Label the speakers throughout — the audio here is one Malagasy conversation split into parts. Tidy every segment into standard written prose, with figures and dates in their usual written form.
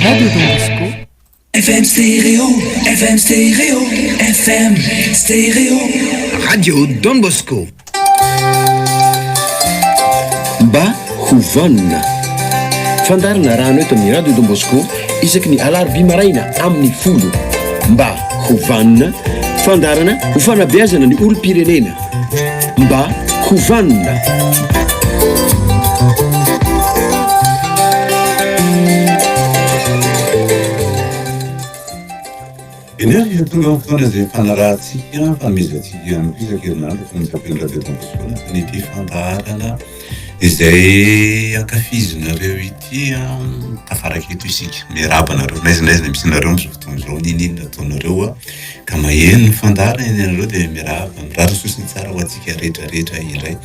Speaker 1: Radio Don Bosco.
Speaker 2: FM Stereo, FM Stereo, FM Stereo.
Speaker 3: Radio Don Bosco. Mba ho vanona. Fandaharana arahana eto amin'ny Radio Don Bosco isaky ny alarobia maraina amin'ny folo. Mba ho vanona. Fandaharana ho fanabeazana ny olom-pirenena. Mba ho vanona.
Speaker 4: Eny ary, tonga amin'ny fotoana izay fanarahantsika, fanomezantsika ihany koa isan-kerinandro eto amin'ny Sampin'ny Radio Don Bosco anatin'ity fandaharana izay ankafizinareo ity. Tafaraka eto isika. Miarahaba anareo n'aiza n'aiza misy anareo amin'izao fotoana izao, n'inon'inona ataonareo ka maheno ny fandaharana ianareo dia miarahaba, mirary soa sy ny tsara ho antsika rehetra rehetra indray.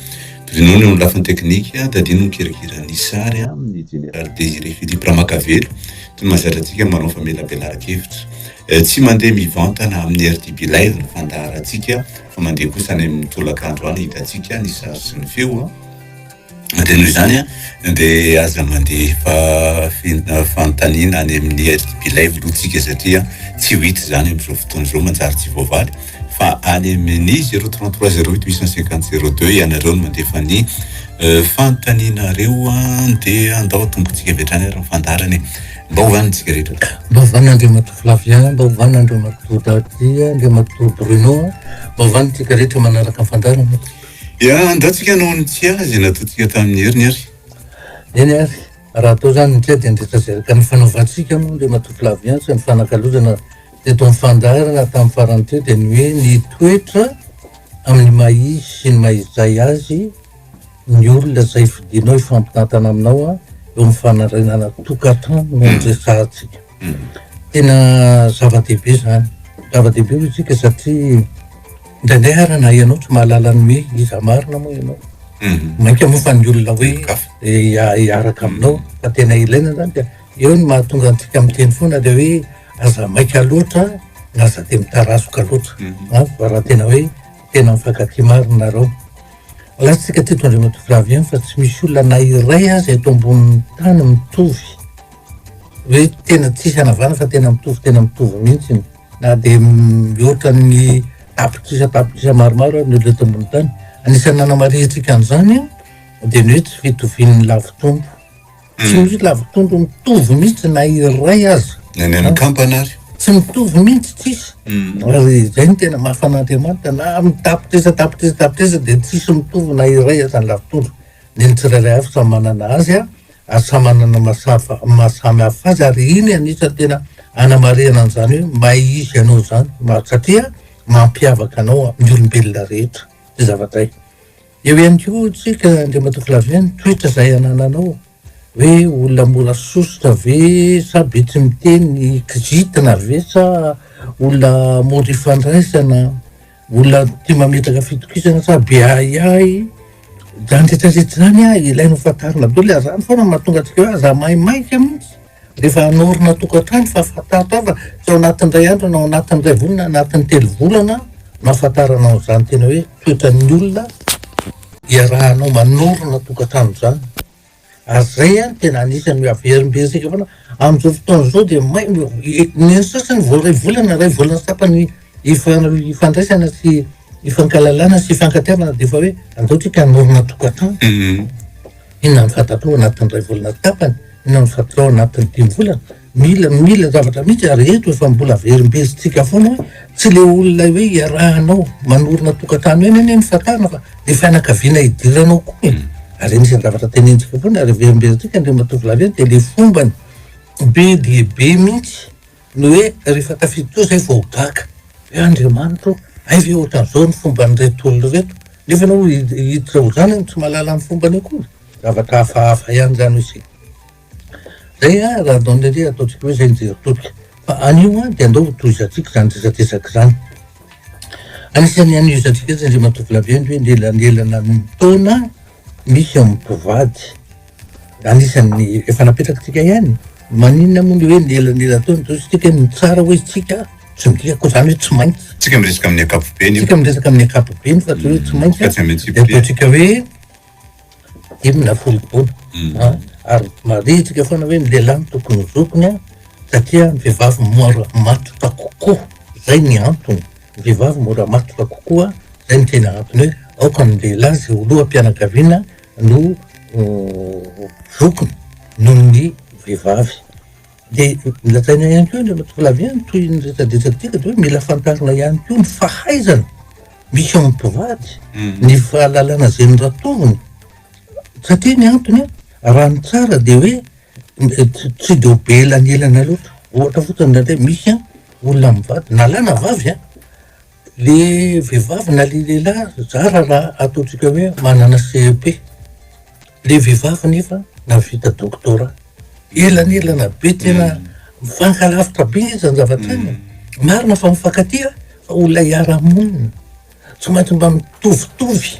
Speaker 4: Bruno ny eo amin'ny lafiny teknika, Daddy no mikirakira ny sary, ny Jeneraly Désiré Philippe Ramakavelo. Toy ny mahazatra antsika manao famelabelaran-kevitra. Tsy mandeha mivantana amin'ny RTB Live ny fandaharantsika fa mandeha kosa any amin'ny tolakandro any hitantsika ny sary sy ny feo. Dia noho izany dia aza mandefa fanontaniana any amin'ny RTB Live aloha tsika satria tsy ho hita izany amin'izao fotoana izao manjary tsy voavaly fa any amin'ny 033 08 850 02 ianareo no mandefa ny fanontanianareo dia andao atombotsika avy hatrany ary ny fandaharana e. Mba ho vanona isika rehetra.
Speaker 5: Mba ho vanona Andriamatoa Flavien, mba ho vanona Andriamatoa Daddy, Andriamatoa Bruno, mba ho vanona isika rehetra manaraka ny fandaharana.
Speaker 4: Ya, andao tsika hanao ny tsia izay nataontsika tamin'ny heriny ary.
Speaker 5: Eny ary, raha atao izany ny tsia dia ny resadresaka nifanaovantsika moa Andriamatoa Flavien sy ny fanakalozana teto amin'ny fandaharana tamin'ny farany teo dia ny hoe ny toetra amin'ny maha izy sy ny maha izay azy ny olona izay fidinao hifampitantana aminao eo amin'ny fanarenana tokantrano no niresahantsika. Tena zava-dehibe izany. Zava-dehibe hoy isika satria indraindray ary na ianao tsy mahalala ny hoe iza marina moa ianao. Mainka moa fa ny olona hoe hiaraka aminao fa tena ilaina izany dia eo ny mahatonga antsika miteny foana dia hoe aza maika loatra na aza dia mitarazoka loatra. Fa raha tena hoe tena mifankatia marina nareo. Latsaka teto Andriamatoa Flavien fa tsy misy olona na iray aza eto ambonin'ny tany mitovy hoe tena tsisy hanavana fa tena mitovy tena mitovy mihitsy na dia mihoatra ny tapitrisa tapitrisa maromaro ary ny olona eto ambonin'ny tany. Anisan'ny nanamarihantsika an'izany dia ny hoe tsy fitovian'ny lavotombo. Tsy misy lavotondro mitovy mihitsy na iray aza.
Speaker 4: Na ny an'ny kampana ary.
Speaker 5: Tsy mitovy mihitsy tsisy. Ary izay no tena mahafan'Andriamanitra na amin'ny tapitrisa tapitrisa tapitrisa dia tsisy mitovy na iray aza ny lavotondro. Ny an'ny tsirairay avy samy manana azy ary samy manana mahasafa mahasamy hafa azy ary iny anisan'ny tena anamarihana an'izany hoe mahay izy ianao izany satria mampiavaka anao amin'ny olombelona rehetra izay zavatra izay. Eo ihany koa tsika Andriamatoa Flavien ny toetra izay anananao hoe olona mora sosotra ve sa be tsy miteny, kizitina ve sa olona mora ifandraisana, olona tia mametraka fitokisana sa be ahiahy, izany rehetra rehetra izany an ilaina ho fantarina daholo ary izany foana no mahatonga antsika hoe aza maimaika mihitsy rehefa hanorina tokantrano fa fantaro fa tsy ao anatin'ny iray andro na ao anatin'ny iray volana na anatin'ny telo volana no ahafantaranao an'izany tena hoe toetran'ny olona iarahanao manorina tokantrano izany. Ary izay an tena anisan'ny averimberitsika foana amin'izao fotoana izao dia may ny sasany vao iray volana iray volana tapany ifandraisana sy ifankalalana sy ifankatiavana dia efa hoe andao tsika hanorina tokantrano. Inona no fantatrao anatin'ny iray volana tapany? Inona no fantatrao anatin'ny dimy volana? Mila mila zavatra mihitsy ary eto efa mbola averimberitsika foana hoe tsy le olona hoe iarahanao manorina tokantrano ihany anie no fantarina fa le fianakaviana idiranao koa e. Ary anisan'ny zavatra tenenintsika foana ary averimberintsika Andriamatoa Flavien dia le fombany be dia be mihitsy ny hoe rehefa tafiditra eo zay vao gaga hoe Andriamanitra ô, hay ve ohatran'izao ny fomban'ireto olona ireto? Nefa ianao hiditra ho zanany tsy mahalala ny fombany akory. Zavatra hafahafa ihany izany hoy isika. Zay an, raha ataon'ny lehilahy ataontsika hoe zay ny jery todika. Fa anio an, dia andao ho tohizantsika izany resadresaka izany. Anisan'ny anohizantsika azy Andriamatoa Flavien hoe ny elanelana ny taona misy eo amin'ny mpivady. Anisan'ny efa napetrakitsika ihany. Maninona moa ny hoe ny elanelan-taona? Toa isika hoe ny tsara hoe isika, tsy midika akory izany hoe tsy maintsy.
Speaker 4: Tsika miresaka amin'ny ankapobeny
Speaker 5: io. Tsika miresaka amin'ny ankapobeny fa tsy hoe tsy maintsy.
Speaker 4: Fa tsy amin'ny
Speaker 5: Dia
Speaker 4: antsipiriany.
Speaker 5: ataontsika hoe dimy na folo taona. Ary marihitsika foana hoe ny lehilahy no tokony ho zokiny an. Satria ny vehivavy mora matotra kokoa, zay ny antony, ny vehivavy mora matotra kokoa, zay no tena antony hoe aoka ny lehilahy izay ho loham-pianakaviana no zokiny noho ny vehivavy. Dia lazaina ihany koa Andriamatoa Flavien, ny tohin'ny resadresantsika dia hoe mila fantarina ihany koa ny fahaizana misy ao amin'ny mpivady, ny fahalalana izay noratoviny, satria ny antony an, raha ny tsara dia hoe tsy dia ho be elanelana loatra, ohatra fotsiny indraindray misy an, olona mivady na lahy na vavy an, le vehivavy na le lehilahy zara raha ataontsika hoe manana CEP, le vehivavy nefa nahavita doctorat, elanelana be tena mifankalavitra be izany zavatra izany e, marina fa mifankatia fa olona hiara-monina, tsy maintsy mba mitovitovy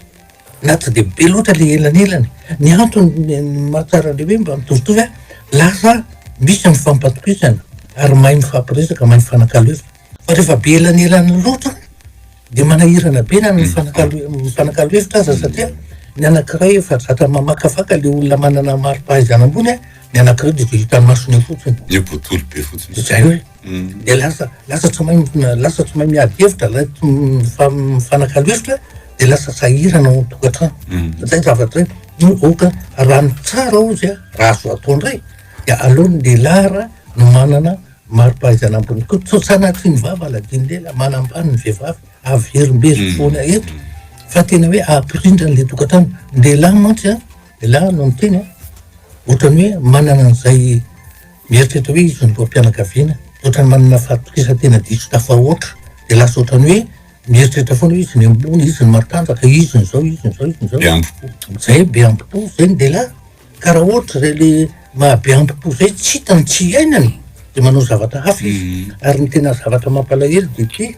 Speaker 5: na tsy de be loatra le elanelany, ny antony mahatsara le hoe mba mitovitovy an, lasa misy ny fifampatokisana ary mahay mifampiresaka, mahay mifanakalo hevitra, fa rehefa be elanelany loatra de manahirana be na ny mifanakalo mifanakalo hevitra aza satria ny anakiray efa zatra mamakafaka le olona manana mari-pahaizana ambony an, ny anakiray de zay hitan'ny masony eo fotsiny.
Speaker 4: Ny botolo be fotsiny.
Speaker 5: Zay hoe. Dia lasa lasa tsy mahay lasa tsy mahay miady hevitra, lasa tsy mifanakalo hevitra dia lasa sahirana ao an-tokantrano. Zay zavatra zay no aoka raha ny tsara hozy a, raha azo atao indray dia aleo ny lehilahy ra no manana mari-pahaizana ambony kokoa, sao sanatria ny vava aladin'ny lela, manambany ny vehivavy, averimberiko foana eto fa tena hoe ampirindra an'ilay tokantrano. Ny lehilahy mantsy a, lehilahy no miteny a, ohatran'ny hoe manana an'izay Mieritreritra hoe izy no loham-pianakaviana, ohatran'ny manana fahatokisan-tena diso tafahoatra, dia lasa ohatran'ny hoe mieritreritra foana hoe izy ny ambony, izy no matanjaka, izy no izao, izy no izao, izy no izao.
Speaker 4: Be ambo-po.
Speaker 5: Zay, be ambo-po, zay ny lehilahy. Ka raha ohatra izay le maha be ambo-po zay tsy hitany, tsy iainany, dia manao zavatra hafa izy. Ary ny tena zavatra mampalahelo dia ity,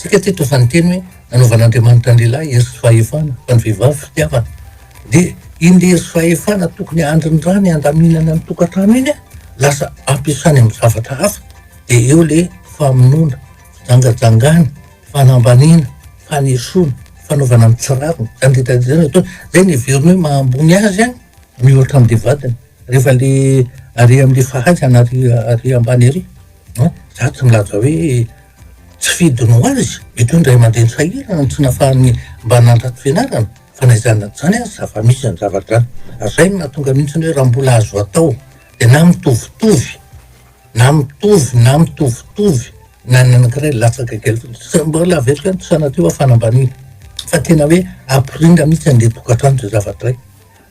Speaker 5: Tsika teto efa niteny hoe nanaovan'Andriamanitra ny lehilahy hery sy fahefana fa ny vehivavy fitiavana. Dia iny le hery sy fahefana tokony handrindrany handaminana ny tokantrano iny lasa ampiasany amin'ny zavatra hafa dia eo le famonoana, fijangajangana, fanambaniana, fanesoana, fanaovana ny tsy rariny, zany rehetra rehetra zany atao, zay no heveriny hoe maha ambony azy an mihoatra amle vadiny rehefa le ary amle fahaizana ary ary ambany ary an, za tsy milaza hoe Tsy fidiny ho azy, mety hoe ny ray aman-dreny sahirana no tsy nahafahany mba nandrato fianarana, fa na izany na tsy izany aza zava-misy izany zavatra izany. Ary izay no nahatonga mihitsy ny hoe raha mbola azo atao dia na mitovitovy, na mitovy na mitovitovy na ny anankiray latsaka kely fotsiny, mbola averiko ihany tsy sanatria hoe fanambaniana fa tena hoe ampirindra mihitsy an'ilay tokantrano izay zavatra izay.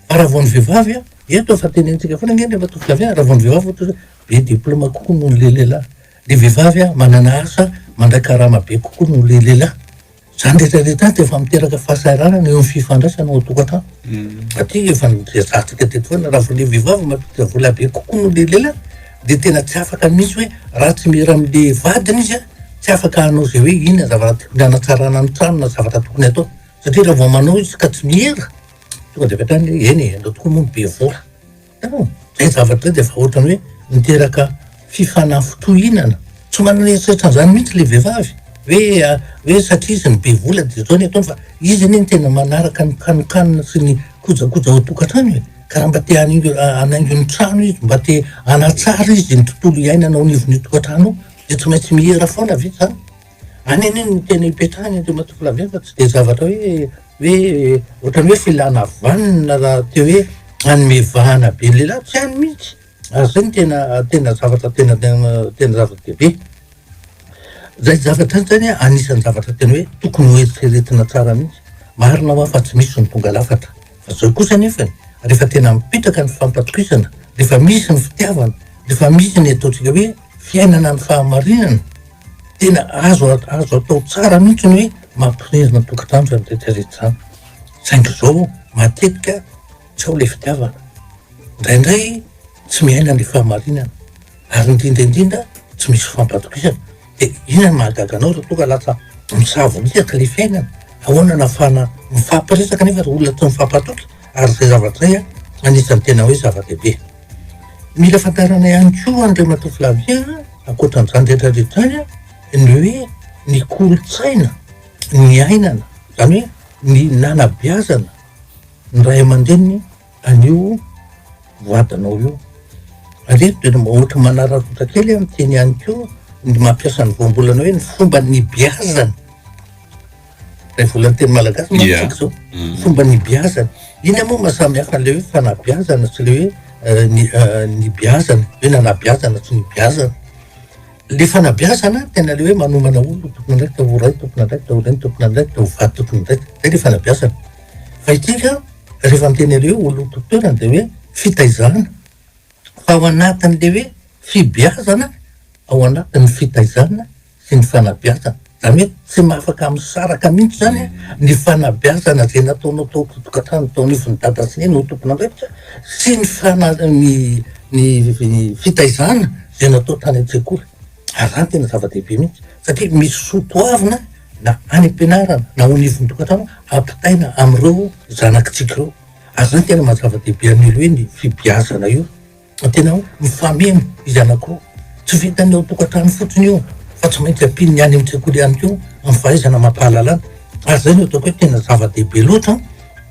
Speaker 5: Fa raha vao ny vehivavy an, eto efa tenenintsika foana ange Andriamatoa Flavien, raha vao ny vehivavy ohatra hoe be diplôme kokoa noho ny lehilahy, Le vehivavy a manana asa mandray karama be kokoa noho le lehilahy. Zany rehetra rehetra zany de efa miteraka fahasahiranana eo amin'ny fifandraisana ao an-tokantrano. Satria efa niresahantsika teto foana raha vao le vehivavy mampiditra vola be kokoa noho le lehilahy de tena tsy afaka mihitsy hoe raha tsy miera am'le vadiny izy a, tsy afaka hanao zay hoe inona zavatra tokony hanatsarana ny trano na zavatra tokony atao. Satria raha vao manao izy ka tsy miera, tonga de avy hatrany hoe eny e, andao tokoa moa ny be vola. Hitanao? Izay zavatra izay dia efa ohatran'ny hoe miteraka fifanafintohinana. Tsy manana eritreritra an'izany mihitsy ilay vehivavy hoe hoe satria izy no be vola dia izao ny ataony fa izy anie no tena manaraka ny kanokanona sy ny kojakoja ao an-tokantrano e. Ka raha mba te hanaingo hanaingo ny trano izy, mba te hanatsara izy ny tontolo iainana ao anivon'io tokantrano io dia tsy maintsy mihera foana ve izany? Any anie no tena ipetrahany Andriamatoa Flavien fa tsy dia zavatra hoe hoe ohatran'ny hoe filana vanona raha te hoe hanome vahana be ny lehilahy, tsy any mihitsy. Ary zay no tena tena zavatra tena tena tena zava-dehibe. Zay zavatra zay zany anisan'ny zavatra tena hoe tokony ho eritreretina tsara mihitsy. Marina hoa fa tsy misy ny tonga lafatra. Fa zao kosa anefany, rehefa tena mipetraka ny fifampatokisana, rehefa misy ny fitiavana, rehefa misy ny ataontsika hoe fiainana ny fahamarinana, Tena azo azo atao tsara mihitsy ny hoe mampirindrina tokantrano izany rehetra rehetra izany. Saingy izao matetika tsy ao ilay fitiavana. Indraindray tsy miaina ilay fahamarinana ary indrindra indrindra tsy misy fifampatokisana. Dia inona no mahagaga anao raha toa ka lasa misavoritaka ilay fiainana? Ahoana no ahafahana mifampiresaka nefa ry olona tsy mifampatoky? Ary izay zavatra izay an, anisan'ny tena hoe zava-dehibe. Mila fantarina ihany koa Andriamatoa Flavien ankoatra an'izany rehetra rehetra izany ny hoe ny kolontsaina niainana, izany hoe ny nanabeazana ny ray aman-dreniny an'io vadinao io. Ary eto dia ohatra manararaotra kely aho miteny ihany koa ny mampiasa ny voambolana hoe ny fomba nibeazana. Ilay volan'ny teny malagasy mantsy tsika izao. Fomba nibeazana. Inona moa maha samy hafa an'ilay hoe fanabeazana sy ilay hoe ny nibeazana, hoe nanabeazana sy nibeazana. Ilay fanabeazana tena ilay hoe manomana olona ho tompon'andraikitra, ho ray tompon'andraikitra, ho reny tompon'andraikitra, ho vady tompon'andraikitra. Izay ilay fanabeazana. Fa isika rehefa miteny an'ilay hoe olona ho tompon-toerana dia hoe fitaizana. Fa ao anatin'ilay hoe fibeazana, ao anatin'ny fitaizana sy ny fanabeazana. Izany hoe tsy afaka misaraka mihitsy izany ny fanabeazana izay nataonao tao an-tokantrano tao anivon'ny dada sy neny ho tompon'andraikitra sy ny fana- ny ny fitaizana izay natao tany an-tsekoly. Ary izany tena zava-dehibe mihitsy satria misy soa toavina na any am-pianarana na ao anivon'ny tokantrano ampitaina amin'ireo zanakitsika ireo. Ary izany tena maha zava-dehibe an'io hoe ny fibeazana io. Tena hoe mifameno izy anankiroa. Tsy vitan'ny ao an-tokantrano fotsiny io fa tsy maintsy ampian'ny any an-tsekoly ihany koa amin'ny fahaizana amam-pahalalana. Ary izay no ataoko hoe tena zava-dehibe loatra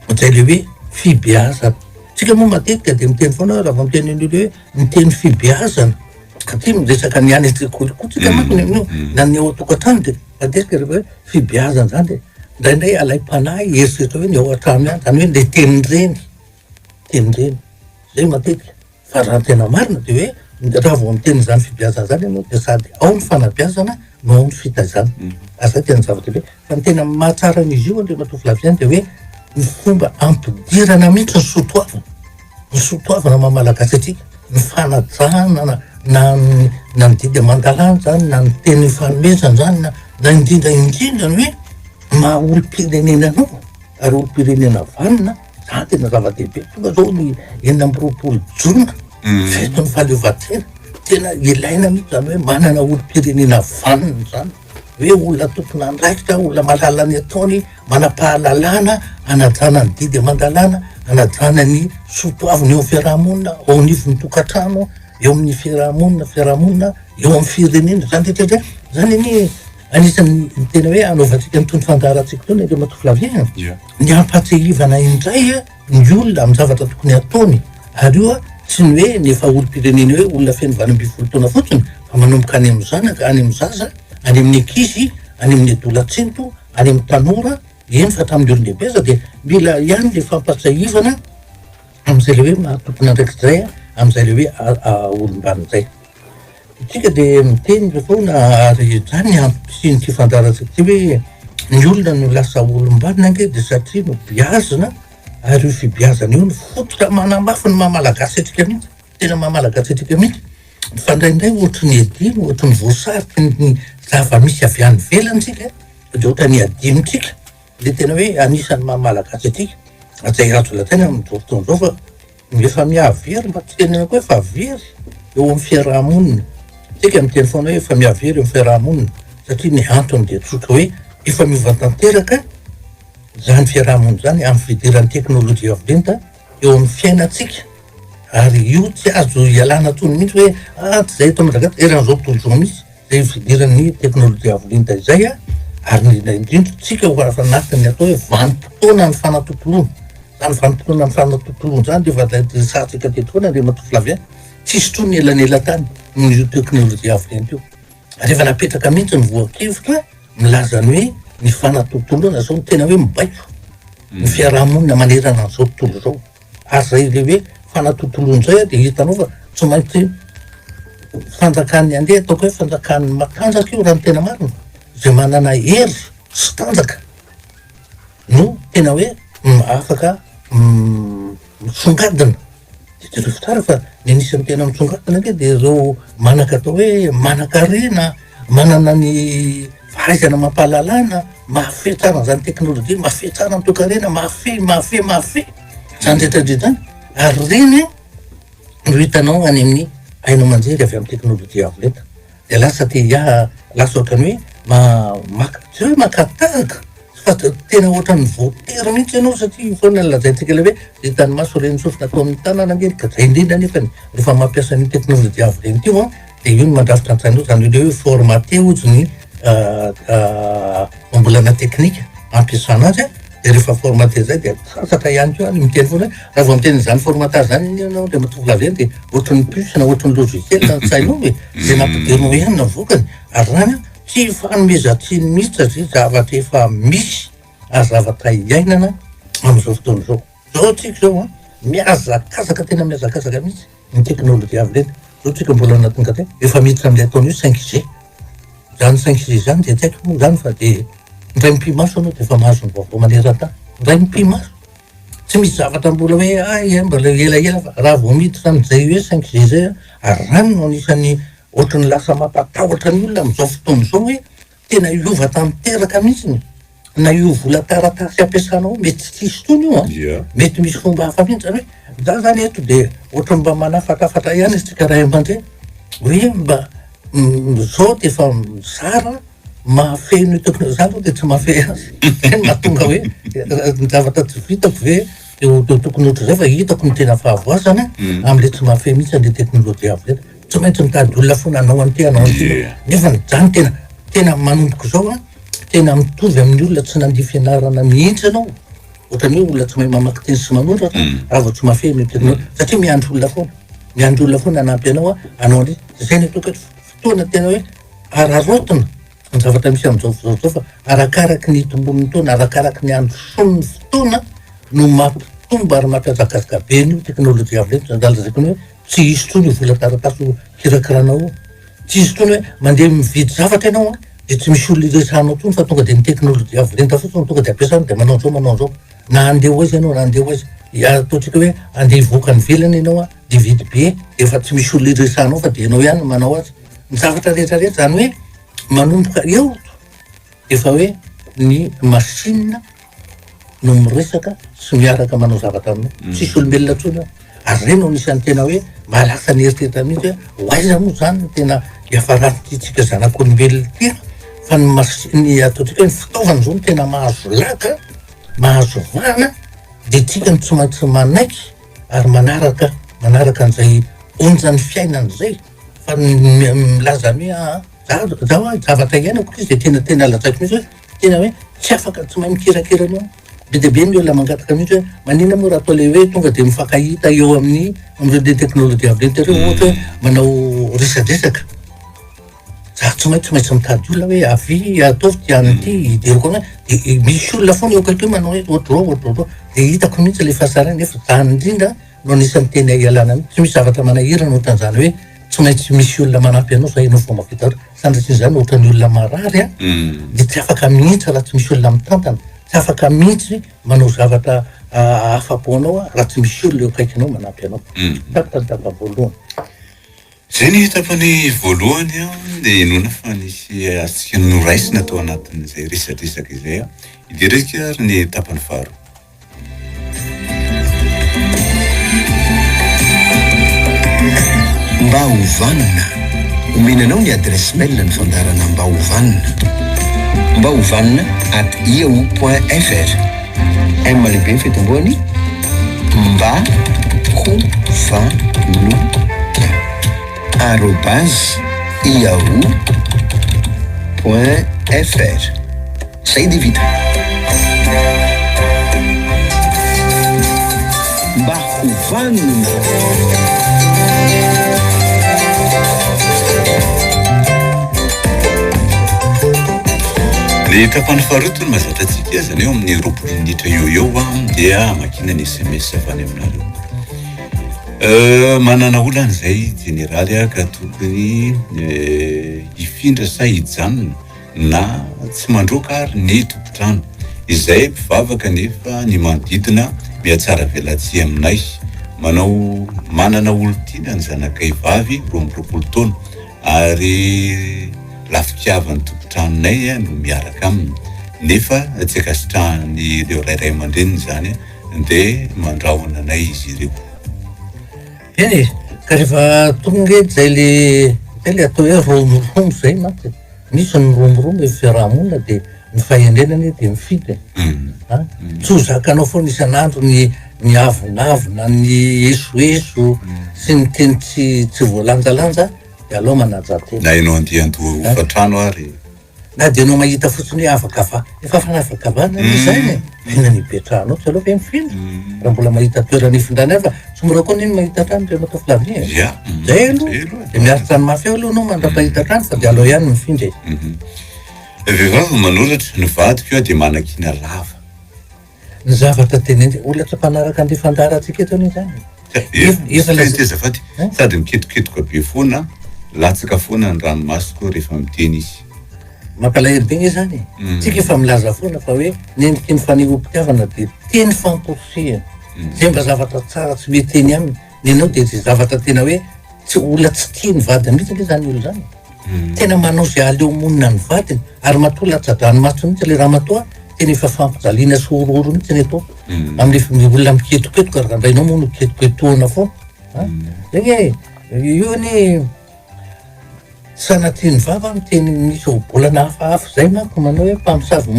Speaker 5: izay ilay hoe fibeazana. Tsika moa matetika dia miteny foana hoe raha vao miteny an'io ilay hoe miteny fibeazana, satria miresaka ny any an-tsekoly koa tsika manko ny amin'io, na ny ao an-tokantrano dia matetika rehefa hoe fibeazana izany dia indraindray alaim-panahy hieritreritra hoe ny ao an-trano ihany, izany hoe ilay tenin-dreny, tenin-dreny. Zay matetika. Fa raha ny tena marina dia hoe raha vao miteny izany fibeazana izany ianao dia sady ao ny fanabeazana no ao ny fitaizana. Ary zay tena zava-dehibe. Fa ny tena mahatsara an'izy io Andriamatoa Flavien dia hoe ny fomba ampidirana mihitsy ny soatoavina. Ny soatoavina maha malagasy antsika, ny fanajana na na ny na ny didy aman-dalàna izany na ny teny ifanomezana izany na na indrindra indrindra ny hoe maha olom-pirenena anao ary olom-pirenena vanona. Zany tena zava-dehibe. Tonga zao ny 26 jona, fetin'ny fahaleovantena. Tena ilaina mihitsy zany hoe manana olom-pirenena vanona zany. Hoe olona tompon'andraikitra, olona mahalala ny ataony, manam-pahalalana, hanajana ny didy aman-dalàna, hanajana ny soatoavina eo amin'ny fiaraha-monina, ao anivon'ny tokantrano, eo amin'ny fiaraha-monina, fiaraha-monina, eo amin'ny firenena. Zany rehetra zany, zany anie anisan'ny tena hoe anaovantsika an'itony fandaharantsika itony Andriamatoa Flavien. Ny hampahatsiahivana indray ny olona amin'ny zavatra tokony hataony ary io tsy ny hoe ny efa olom-pirenena hoe olona feno 18 taona fotsiny fa manomboka any amin'ny zanaka, any amin'ny zaza, any amin'ny ankizy, any amin'ny adolantsento, any amin'ny tanora, eny fa hatramin'ny olon-dehibe aza dia mila ihany le fampahatsiahivana amin'izay le hoe maha tompon'andraikitra izay, amin'izay le hoe olom-banona izay. Isika dia miteny ireo foana ary izany ny antom-pisian'ity fandaharantsika ity hoe ny olona no lasa olom-banona ange dia satria nobeazina ary io fibeazana io no fototra manamafy ny maha malagasy antsika mihitsy, tena maha malagasy antsika mihitsy. Fa indraindray ohatry ny adino, ohatry ny voasariky ny zava-misy avy any ivelany isika dia ohatran'ny adinontsika ilay tena hoe anisan'ny maha malagasy antsika. Izay azo lazaina amin'izao fotoana izao fa Efa mihavery mba tsy tenenako hoe efa very eo amin'ny fiaraha-monina. Tsika miteny foana hoe efa mihavery eo amin'ny fiaraha-monina satria ny antony dia tsotra hoe efa miova tanteraka izany fiaraha-monina izany amin'ny fidiran'ny teknolojia avo lenta eo amin'ny fiainantsika ary io tsy azo ialana intsony mihitsy hoe ah tsy izay eto Madagasikara, eran'izao tontolo izao mihitsy. Izay fidiran'ny teknolojia avo lenta izay ary indrindra indrindra tsika ho avy anatin'ny atao hoe vanim-potoanan'ny fanatontoloana. Izany vanim-potoanan'ny fanatontoloana izany dia efa resahantsika teto foana Andriamatoa Flavien, tsisy intsony ny elanelan-tany noho io teknolojia avo lenta io. Ary efa napetraka mihitsy ny voan-kevitra milaza ny hoe ny fanatontoloana izao no tena hoe mibaiko ny fiaraha-monina manerana an'izao tontolo izao. Ary zay le hoe fanatontoloana zay dia hitanao fa tsy maintsy fanjakan'ny andeha ataoko hoe fanjakan'ny matanjaka io raha ny tena marina, zay manana hery sy tanjaka no tena hoe afaka misongadina. De jereo tsara fa ny anisan'ny tena misongadina ange de ireo manan-katao hoe manan-karena, manana ny fahaizana amam-pahalalana, mahafehy tsara an'izany teknolojia, mahafehy tsara ny toekarena, mahafehy, mahafehy, mahafehy zany rehetra rehetra zany, ary ireny no hitanao any amin'ny haino aman-jery avy amin'ny teknolojia avo lenta, de lasa te hiaha, lasa ohatran'ny hoe ma- maka, tsy hoe maka tahaka fa tena ohatran'ny voatery mihitsy ianao satria io foana no lazaintsika ilay hoe hitan'ny maso ren'ny sofina atao amin'ny tanana ange ka zay indrindra nefany rehefa mampiasa an'io teknolojia avo lenta io an, dia io no mandrafitra an-tsainao izany hoe ilay hoe formaté hozy ny voambolana teknika ampiasana azy an. Dia rehefa formaté zay dia sasatra ihany koa ny miteny foana hoe raha vao miteny an'izany formatage zany anie ianao Andriamatoa Flavien dia ohatry ny puce na ohatry ny logiciel ny sainao e, izay nampidirinao ihany no avoakany. Ary izany an, tsy ifanomezan-tsiny mihitsy satria zavatra efa misy ary zavatra iainana amin'izao fotoana izao. Zao tsika izao an, mihazakazaka tena mihazakazaka mihitsy ny teknolojia avo lenta. Zao tsika mbola anatin'ny kate, efa miditra amin'ilay ataony hoe cinq G. Izany cinq G izany dia tsy haiko moa izany fa dia indray mipi-maso ianao dia efa mahazo ny vaovao maneran-tany. Indray mipi-maso. Tsy misy zavatra mbola hoe hay eh, mbola elaela fa raha vao miditra amin'izay hoe cinq G izay an, ary izany no anisan'ny ohatran'ny lasa mampatahotra ny olona amin'izao fotoana izao hoe Tena hiova tanteraka mihitsy na io vola taratasy ampiasanao io mety tsy hisy intsony io an! Mety misy fomba hafa mihitsy zany hoe za zany eto de ohatran'ny mba manafatrafatra ihany isika ray aman-dreny hoe mba zao de efa mizara mahafeno io tokony za aloha de tsy mahafehy azy zay no mahatonga hoe ny zavatra tsy vitako ve de ho tokony ohatr'izay fa hitako ny tena fahavoazana am'le tsy mahafehy mihitsy an'le teknolojia avo lenta. Tsy maintsy mitady olona foana hanao an'ity hanao an'ity nefa zany tena tena manomboka izao an, tena mitovy amin'ny olona tsy nandia fianarana mihitsy ianao, ohatran'ny hoe olona tsy mahay mamaky teny sy manoratra raha vao tsy mahafehy ny teknolojia satria miandry olona foana, miandry olona foana hanampy anao hanao an'iny, zay ny ataoko hoe fotoana tena hoe araraotina ny zavatra misy amin'izao fotoana izao fa arakaraky ny hitomboan'ny taona, arakaraky ny handrosoan'ny fotoana no mampitombo ary mampihazakazaka be an'io teknolojia avo lenta, zany lazaiko anao hoe Tsy hisy intsony io vola taratasy ho kirakiranao io. Tsy hisy intsony hoe mandeha mividy zavatra ianao an, dia tsy misy olona iresahanao intsony fa tonga dia ny teknolojia avo lenta fotsiny no tonga dia ampiasana dia manao an'izao manao an'izao. Na handeha ho aiza ianao na handeha ho aiza. Ataontsika hoe handeha hivoaka any ivelany ianao an, dia hividy billet dia efa tsy misy olona iresahanao fa dia ianao ihany no manao azy. Ny zavatra rehetra rehetra izany hoe manomboka eo Efa hoe ny machine no miresaka sy miaraka manao zavatra aminao. Mm. Tsisy olombelona intsony eo. Ary ireny no anisan'ny tena hoe mahalasa ny eritreritra mihitsy hoe ho aiza moa izany no tena hiafaran'ity tsika zanak'olombelona ity fa ny machine ny ataontsika hoe ny fitaovana izao no tena mahazo laka, mahazo vahana dia tsika no tsy maintsy manaiky ary manaraka manaraka an'izay onjan'ny fiainana izay fa ny milaza ny hoe aa Za za hoa zavatra iainako izy de tena tena lazaiko mihitsy hoe tena hoe tsy afaka tsy mahay mikirakira an'io aho. Be dia be ny olona mangataka mihitsy hoe maninona moa raha atao le hoe tonga de mifankahita eo amin'ny amin'ireo le teknolojia avo lenta ireo ohatra hoe manao resadresaka. Za tsy maintsy maintsy mitady olona hoe avia ataovy ty anona ty hidirako anao de misy olona foana eo akaiky eo manao hoe ohatr'izao ohatr'izao de hitako mihitsy le fahasahiranana nefa zany indrindra no anisan'ny tena ialana mihitsy, tsy misy zavatra manahirana ohatran'izany hoe tsy maintsy misy olona manampy anao zay ianao vao mahavita zavatra, sanatria izany ohatran'ny olona marary an, dia tsy afaka mihitsy raha tsy misy olona mitantana, tsy afaka mihitsy manao zavatra ahafa-po anao raha tsy misy olona eo akaikinao manampy anao. Tapitra ny tapany voalohany.
Speaker 4: Izay ny tapany voalohany an, dia inoana fa nisy azontsika noraisina tao anatin'izay resadresaka izay an. Hidirantsika ary ny tapany faharoa.
Speaker 3: Mba ho vanona. Omena anao ny adresse mail ny fandaharana Mba ho vanona. Mba ho vanona at yahoo point fr. M lehibe ny fitomboany. Mba ho vanona arobase yahoo point fr. Zay dia vita. Mba ho vanona.
Speaker 4: Ny tapany faharoa toy ny mahazatra antsika, izany hoe eo amin'ny 20 minitra eo ho eo dia hamakiana ny sms avy any aminareo. Manana olana izay jeneraly ka tokony hifindra sa hijanona? na tsy mandroaka ary ny tompon-trano, izay mpivavaka nefa ny manodidina mihatsara velatsihy aminay. Manao manana olon-tiana ny zanakay vavy 22 taona ary lafitiavan'ny tompon-tranonay no miaraka aminy nefa tsy ankasitrahan'ireo ray ray aman-dreniny izany dia mandrahona anay izy ireo.
Speaker 5: Eny e, ka rehefa tonga edy zay le zay le atao hoe romoromo zay mantsy e. Misy ny miromoromo eo fiarahamonina dia ny fahendrena anie dia mifidy e. An! Tsy ho zakanao foana isan'andro ny ny avonavona, ny esoeso sy ny teny tsy tsy voalanjalanja dia aleo manaja tena.
Speaker 4: Na ianao andeha handoa hofantrano ary.
Speaker 5: Na dia ianao mahita fotsiny hoe afaka efa fanavakavahana anie izany e. Inona no ipetrahanao? Tsy aleo ve mifindra? Raha mbola mahita toerana hifindrana hafa, tsy mora koa anie ny mahita trano ry Ramatoa Flavien e.
Speaker 4: Ya.
Speaker 5: Zay aloha. Dia miaritra ny mafy eo aloha ianao mandra-pahita trano fa dia aleo ihany mifindra e.
Speaker 4: Vehivavy manoratra, ny vadiko dia manakiana lava.
Speaker 5: Ny zavatra teneniny, olona tsy mpanaraka an'ity fandaharantsika eto anie izany
Speaker 4: e. Efa lazaiko azafady, sady miketoketoka be foana, latsaka foana ny ranomasoko rehefa miteny izy.
Speaker 5: Mampalahelo be nge izany e. Tsika efa milaza foana fa hoe ny endriky ny fanehoam-pitiavana dia teny famporisihana. Izay mba zavatra tsara tsy mety eny aminy, ny anao dia izay zavatra tena hoe tsy olona tsy tia ny vadiny mihitsy nge izany olona izany e. Tena manao izay aleo monina ny vadiny ary matoa latsa-dranomaso mihitsy ilay ramatoa tena efa fampijaliana sy horohoro mihitsy ny atao amin'ilay olona miketoketoka ary rainao moa no ketoketohana foana. Zay nge io anie sanatria ny vava miteny misy ohabolana hafahafa izay manko manao hoe mpamosavy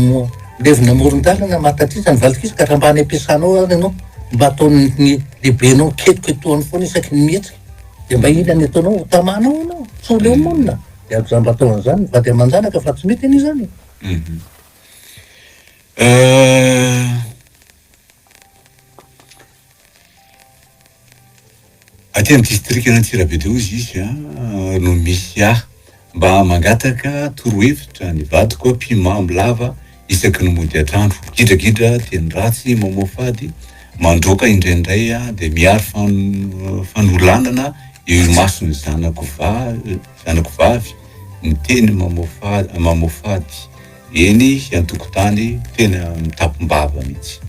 Speaker 5: milevina amoron-dalana mahatatisa ny valin-kiso ka raha mba any am-piasana ao ary ianao mba ataon'ny lehibenao ketoketohany foana isaky ny mihetsika. Dia mba inona ny ataonao? Ho tamanao ianao, tsy ho leo monina. Dia aza mba atao an'izany ny vady aman-janaka fa tsy mety anie izany e.
Speaker 4: Aty amin'ny distrikan'Antsirabe teo hozy izy no misy ahy. Mba mangataka torohevitra ny vadiko mpimamo lava isaky ny mody an-trano. Gidragidra, teny ratsy, mamoafady, mandroaka indraindray dia miharo fanolanana eo imason'ny zanako zanako vavy miteny mamoafady eny an-tokotany tena mitapim-bava mihitsy.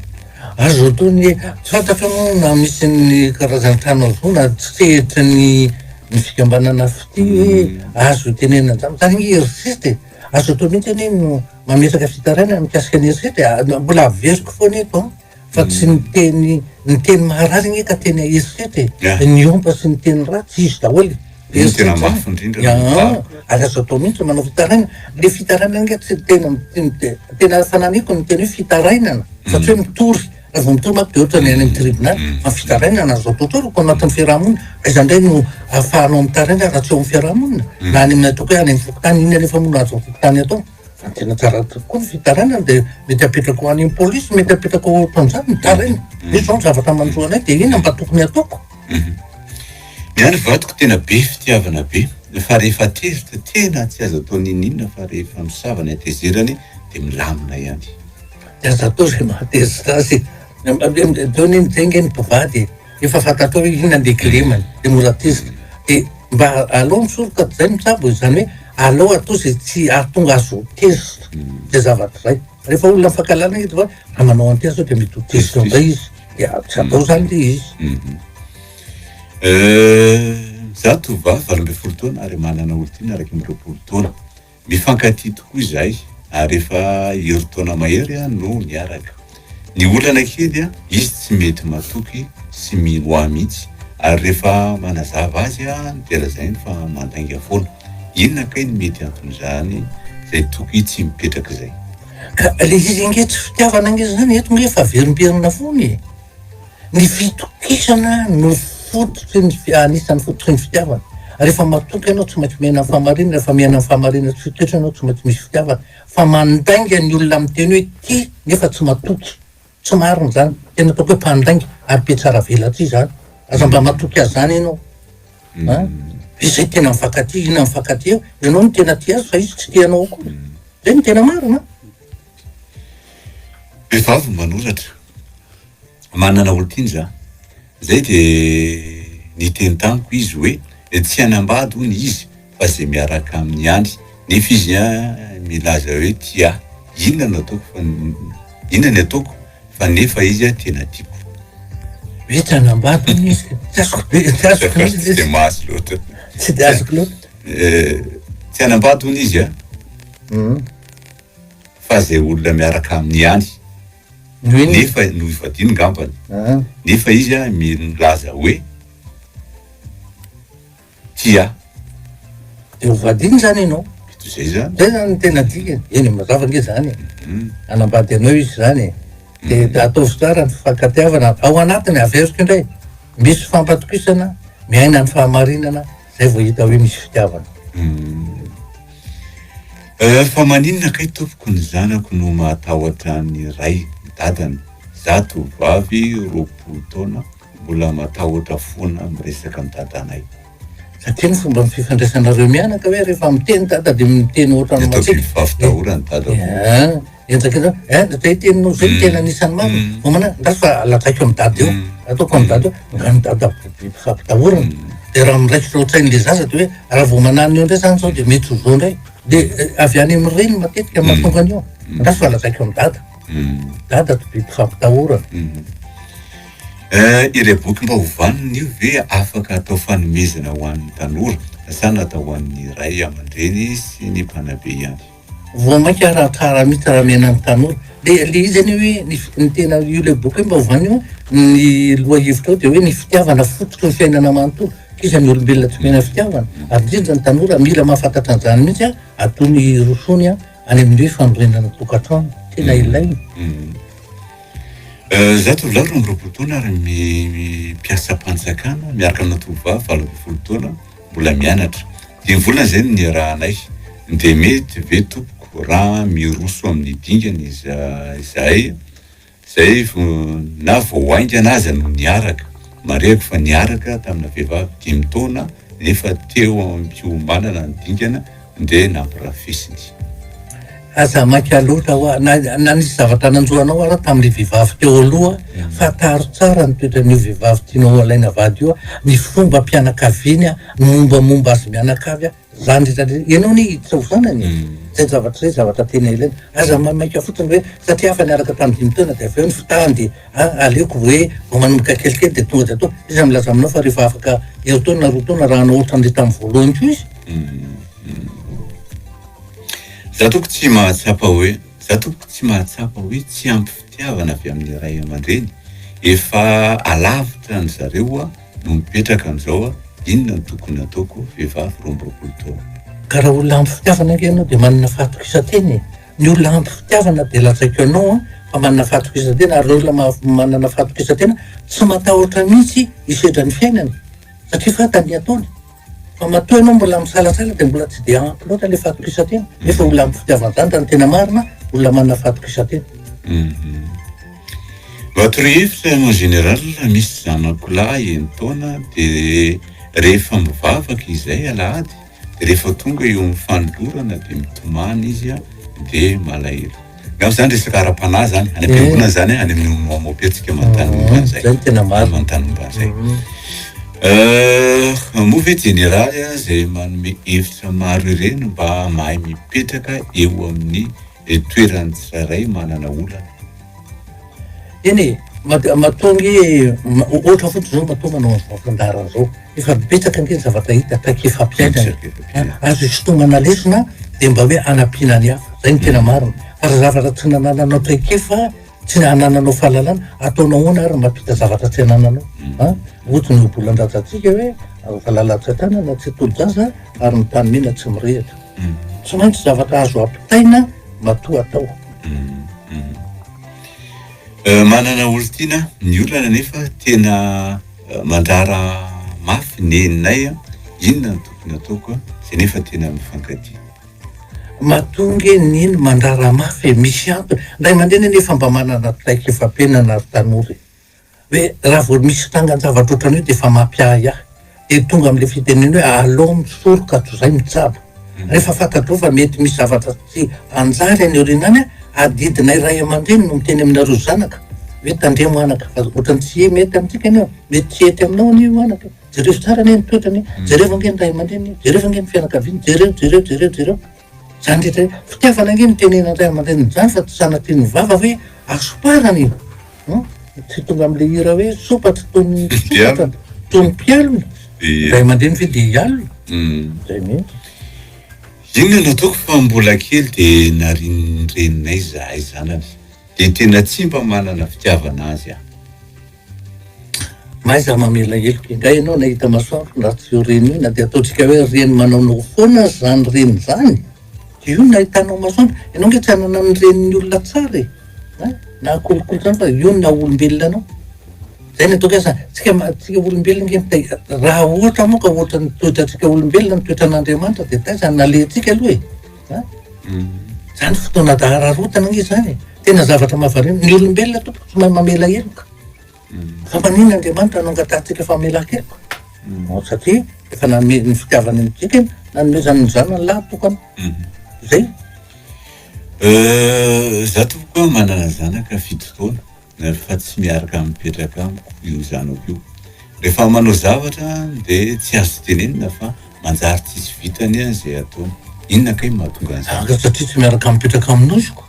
Speaker 5: Azo atao ny, tsy fantatro moa na misy ny karazan-trano azo na tsy sehitry ny ny fikambanana fitia hoe azo itenenana an'izany, zany ange herisetra e, azo atao mihitsy anie no mametraka fitarainana mikasika ny herisetra e, mbola averiko foana eto an, fa tsy ny teny ny teny maharary anie ka tena herisetra e, ny ompa sy ny teny ratsy izy daholo e.
Speaker 4: Io no tena mafy indrindra
Speaker 5: no mibaboka. Ary azo atao mihitsy manao fitarainana. Le fitarainana ange tsy tena tena fananiko ny teny hoe fitarainana fa tsy hoe mitory. Raha vao mitory manko dia ohatran'ny any amin'ny tribonaly. Fa ny fitarainana azo atao tsara ko anatin'ny fiarahamonina. Aiza indray no ahafahanao mitaraina raha tsy eo amin'ny fiarahamonina? Na any amin'ny ataoko hoe any amin'ny fokontany, inona anefa moa no azon'ny fokontany atao? Fa ny tena tsara tokoa ny fitarainana dia mety apetraka ho any amin'ny polisy, mety apetraka ho ohatran'izany, mitaraina. Hoe izao ny zavatra manjo anay dia inona mba tokony hataoko?
Speaker 4: Ny ahy ry vadiko tena be fitiavana be fa rehefa tezitra tena tsy azo atao n'inon'inona fa rehefa misava ny hatezerany dia milamina ihany.
Speaker 5: Tsy azo atao izay mahatezitra azy e. Teo anie izay nge ny mpivady e. Efa fantatrao hoe inona ny kilemany dia mora tezitra. Dia mba aleo misoroka toy izay mitsabo e, izany hoe aleo atao izay tsy hahatonga azy ho tezitra izay zavatra izay. Rehefa olona mifankahalala nge dia hoe raha manao an'ity aho zao dia mety ho tezitra indray izy. Dia tsy atao izany ilay izy.
Speaker 4: Izaho tovovavy 18 taona ary manana olon-tiana 21 taona. Mifankatia tokoa izahay ary efa herintaona mahery no niaraka. Ny olana kely, izy tsy mety matoky sy mino ahy mihitsy ary rehefa manazava azy aho dia lazainy fa mandainga foana. Inona kay ny mety anton'izany izay toky tsy mipetraka izay?
Speaker 5: Ka le izy ange tsy fitiavana ange zany eto nge fa averimberina foana e! Ny fitokisana no fototry ny anisan'ny fototry ny fitiavana. Rehefa matoky ianao tsy maintsy miaina amin'ny fahamarinana, rehefa miaina amin'ny fahamarinana sy fitoetra ianao tsy maintsy misy fitiavana. Fa mandainga ny olona miteny hoe tia nefa tsy matoky. Tsy marina izany. Tena ataoko hoe mpandainga ary mpihatsaravelatsihy izany. Aza mba matoky azy izany ianao. An? Izay tena mifankatia, inona mifankatia eo? Ianao no tena tia azy fa izy tsy tia anao akory. Izay no tena marina an!
Speaker 4: Vehivavy manoratra. Manana olon-tiana za. Zay de niteny tamiko izy hoe tsy hanambady hono izy fa ze miaraka aminy ihany. Nefa izy milaza hoe tia ahy. Inona no ataoko fa inona ny ataoko fa nefa izy tena tiako.
Speaker 5: Hoe tsy hanambady hono izy. Tsy azoko be, tsy azoko mihitsy
Speaker 4: Tsy de mahazo loatra.
Speaker 5: Tsy de azoko loatra.
Speaker 4: Tsy hanambady hono izy an. Fa zay olona miaraka aminy ihany. Nefa no ivadiany ngambany. Nefa izy milaza hoe tia ahy.
Speaker 5: Dia ho vadiany zany ianao.
Speaker 4: Mety ho zay zany.
Speaker 5: Zay zany no tena dikany. Eny e, mazava ange zany e. Hanambady anao izy zany e. Dia ataovy tsara ny fifankatiavana. Ao anatiny, averiko indray, misy fifampatokisana, miaina ny fahamarinana, zay vao hita hoe misy fitiavana.
Speaker 4: Fa maninona kay tompoko ny zanako no mahatahotra ny ray, ny dadany? Za tovovavy 20 taona mbola matahotra foana miresaka am dadanay.
Speaker 5: Satria ny fomba fifandraisanareo mianaka hoe rehefa miteny dada dia miteny ohatran'ny
Speaker 4: Ataoko
Speaker 5: matsiaka.
Speaker 4: vehivavy tahorany dadako.
Speaker 5: Eh, henjakenja, eh, zay teninao zay no tena anisan'ny marina. Vao manana, andraso fa lazaiko amin'i dada eo. Ataoko amin'i dada eo, nga ny dada be fampitahorana. Dia raha miraikitra ao an-tsain'ilay zaza dia hoe raha vao mananona eo indray zany zao dia mety ho zao indray. Dia avy any amin'ny reny matetika mahatonga an'io. Andraso fa lazaiko amin'i dada. Dada to be fampitahorana.
Speaker 4: Eh, ilay boky mba ho vanona io ve afaka atao fanomezana ho an'ny tanora sa natao ho an'ny ray aman-dreny sy ny mpanabe ihany?
Speaker 5: Vao mainka raha tsara mihitsy raha omena ny tanora. Le le izy anie hoe ny ny tena io le boky hoe mba ho vanona io an, ny lohahevitra ao dia hoe ny fitiavana fototry ny fiainana manontolo. K'iza ny olombelona tsy omena fitiavana? Ary indrindra ny tanora mila mahafantatra an'izany mihitsy an, atony hirosoany an any amin'ny hoe fanorenana tokantrano. Tena ilaina.
Speaker 4: Za tovolahy 22 taona ary mpiasam-panjakana miaraka amina tovovavy 18 taona mbola mianatra. Dimy volana izay no niarahanay. Dia mety ve tompoko raha miroso amin'ny dingana izahay izay na vao haingana aza no niaraka? Marihako fa niaraka tamina vehivavy dimy taona nefa teo am-piomanana ny dingana dia nampirafesiny.
Speaker 5: Aza maika loatra hoa, na na nisy zavatra nanjo anao ara tamin'ilay vehivavy teo aloha, fantaro tsara ny toetran'io vehivavy tianao alaina vady io, ny fombam-pianakaviany, ny mombamomba azy mianakavy, zany rehetra rehetra, ianao anie hiditra ho zanany e, zay zavatra zay zavatra tena ilaina, aza maimaika fotsiny hoe satria hafa niaraka tamin'ny dimy taona dia avy eo nifitahany dia a aleoko hoe vao manomboka kelikely dia tonga dia atao, iza milaza aminao fa rehefa afaka herintaona na roa taona raha hanao ohatran'ilay tamin'ny voalohany koa izy.
Speaker 4: Za tompoko tsy mahatsapa hoe za tompoko tsy mahatsapa hoe tsy ampy fitiavana avy amin'ny ray aman-dreny, efa alavitra an zareo aho no mipetraka amin'izao aho, inona no tokony ataoko, vehivavy 22 taona.
Speaker 5: Ka raha olona ampy fitiavana ange ianao dia manana fahatokisan-tena e! Ny olona ampy fitiavana dia lazaiko anao an fa manana fahatokisan-tena ary ny olona manana fahatokisan-tena tsy matahotra mihitsy hisedra ny fiainana satria fantany ny ataony. Fa matoa ianao mbola misalasala dia mbola tsy dia ampy loatra ilay fahatokisan-tena. Nefa olona ampy fitiavan-tany raha ny tena marina, olona manana fahatokisan-tena.
Speaker 4: Mba torohevitra mon général, misy zanako lahy enin-taona dia rehefa mivavaka izay alahady dia rehefa tonga eo amin'ny fanolorana dia mitomany izy dia malahelo. Angamba zany resaka ara-panahy zany, any am-piangonana zany, any amin'ny moamopia tsika manontany momba an'izay.
Speaker 5: Zay no tena marina.
Speaker 4: Manontany momba an'izay. Moa ve jeneraly izay manome hevitra maro ireny mba mahay mipetraka eo amin'ny toeran'ny tsirairay manana olana?
Speaker 5: Eny e, matoa ange, ohatra fotsiny izao matoa manao an'izao fandaharana izao, efa betsaka ange ny zavatra hita, traikefam-piainana, azo isintomana lesona dia mba hoe hanampiana ny hafa, izay no tena marina, fa raha zavatra tsy nanananao traikefa, tsy anananao fahalalana, ataonao ahoana ary mampita zavatra tsy anananao an? Ohatry ny ohabolan-drazantsika hoe valala tsy an-tanana tsy atolo-jaza ary ny tany mena tsy mirehitra. Tsy maintsy zavatra azo ampitaina matoa atao.
Speaker 4: Manana olon-tiana ny olana nefa tena mandrara mafy neninay a, inona no tokony ataoko zay nefa tena mifankatia.
Speaker 5: Matoa nge neny mandrara mafy e, misy antony, ny ray aman-dreny anie efa mba manana traikefam-piainana ry tanora e. Hoe raha vao misy trangan-javatra ohatran'io dia efa mampiahiahy. Dia tonga amin'ilay fitenena hoe aleo misoroka toy izay mitsabo. Rehefa fantatrao fa mety misy zavatra tsy hanjary any aoriana any, adidinay ray aman-dreny no miteny aminareo zanaka hoe tandremo anaka fa ohatran'ny tsy mety amintsika anie io, mety tsy hety aminao anie io anaka io, jereo tsara anie ny toetrany e, jereo ange ny ray aman-dreniny e, jereo ange ny fianakaviany, jereo, jereo, jereo, jereo. Zany rehetra zany, fitiavana ange no tenenan'ny ray aman-dreniny zany fa tsy sanatria ny vava hoe asoparana e! Hum, tsy tonga amin'ilay hira hoe sopatra toy ny sopatra, toy ny mpialona, ny ray aman-dreny ve dia hialona? Zay mihitsy.
Speaker 4: Inona no ataoko fa mbola kely dia narian'ny reninay zahay zanany dia tena tsy mba manana fitiavana azy aho.
Speaker 5: Mahaiza mamela heloka indray ianao nahita masoandro na tsy io reny io na dia ataontsika hoe reny manaonao foana aza izany reny izany dia io no nahitanao masoandro, ianao ange tsy hanana ny renin'ny olona tsara e! An! na kolikoly zany fa io no naha olombelona anao, zay ny ataoko hoe asa tsika tsika olombelona ange mita- raha ohatra moa ka ohatra ny toetrantsika olombelona ny toetran'Andriamanitra dia taiza no nalehantsika aloha e! An! Zany fotoana ararotana ange zany e. Tena zavatra mahavariana. Ny olombelona tompoko tsy mahay mamela heloka. Fa maninona Andriamanitra no angatahantsika famelan-keloka? Bon, satria efa nanome ny fitiavany antsika, nanomezany ny zanany lahy tokana. Zay.
Speaker 4: Za tompoko manana zanaka fito taona fa tsy miaraka mipetraka amiko io zanako io. Rehefa manao zavatra dia tsy azo tenenina fa manjary tsisy vitany izay ataony. Inona kay no mahatonga an'izany?
Speaker 5: Satria tsy miaraka mipetraka aminao izy ko.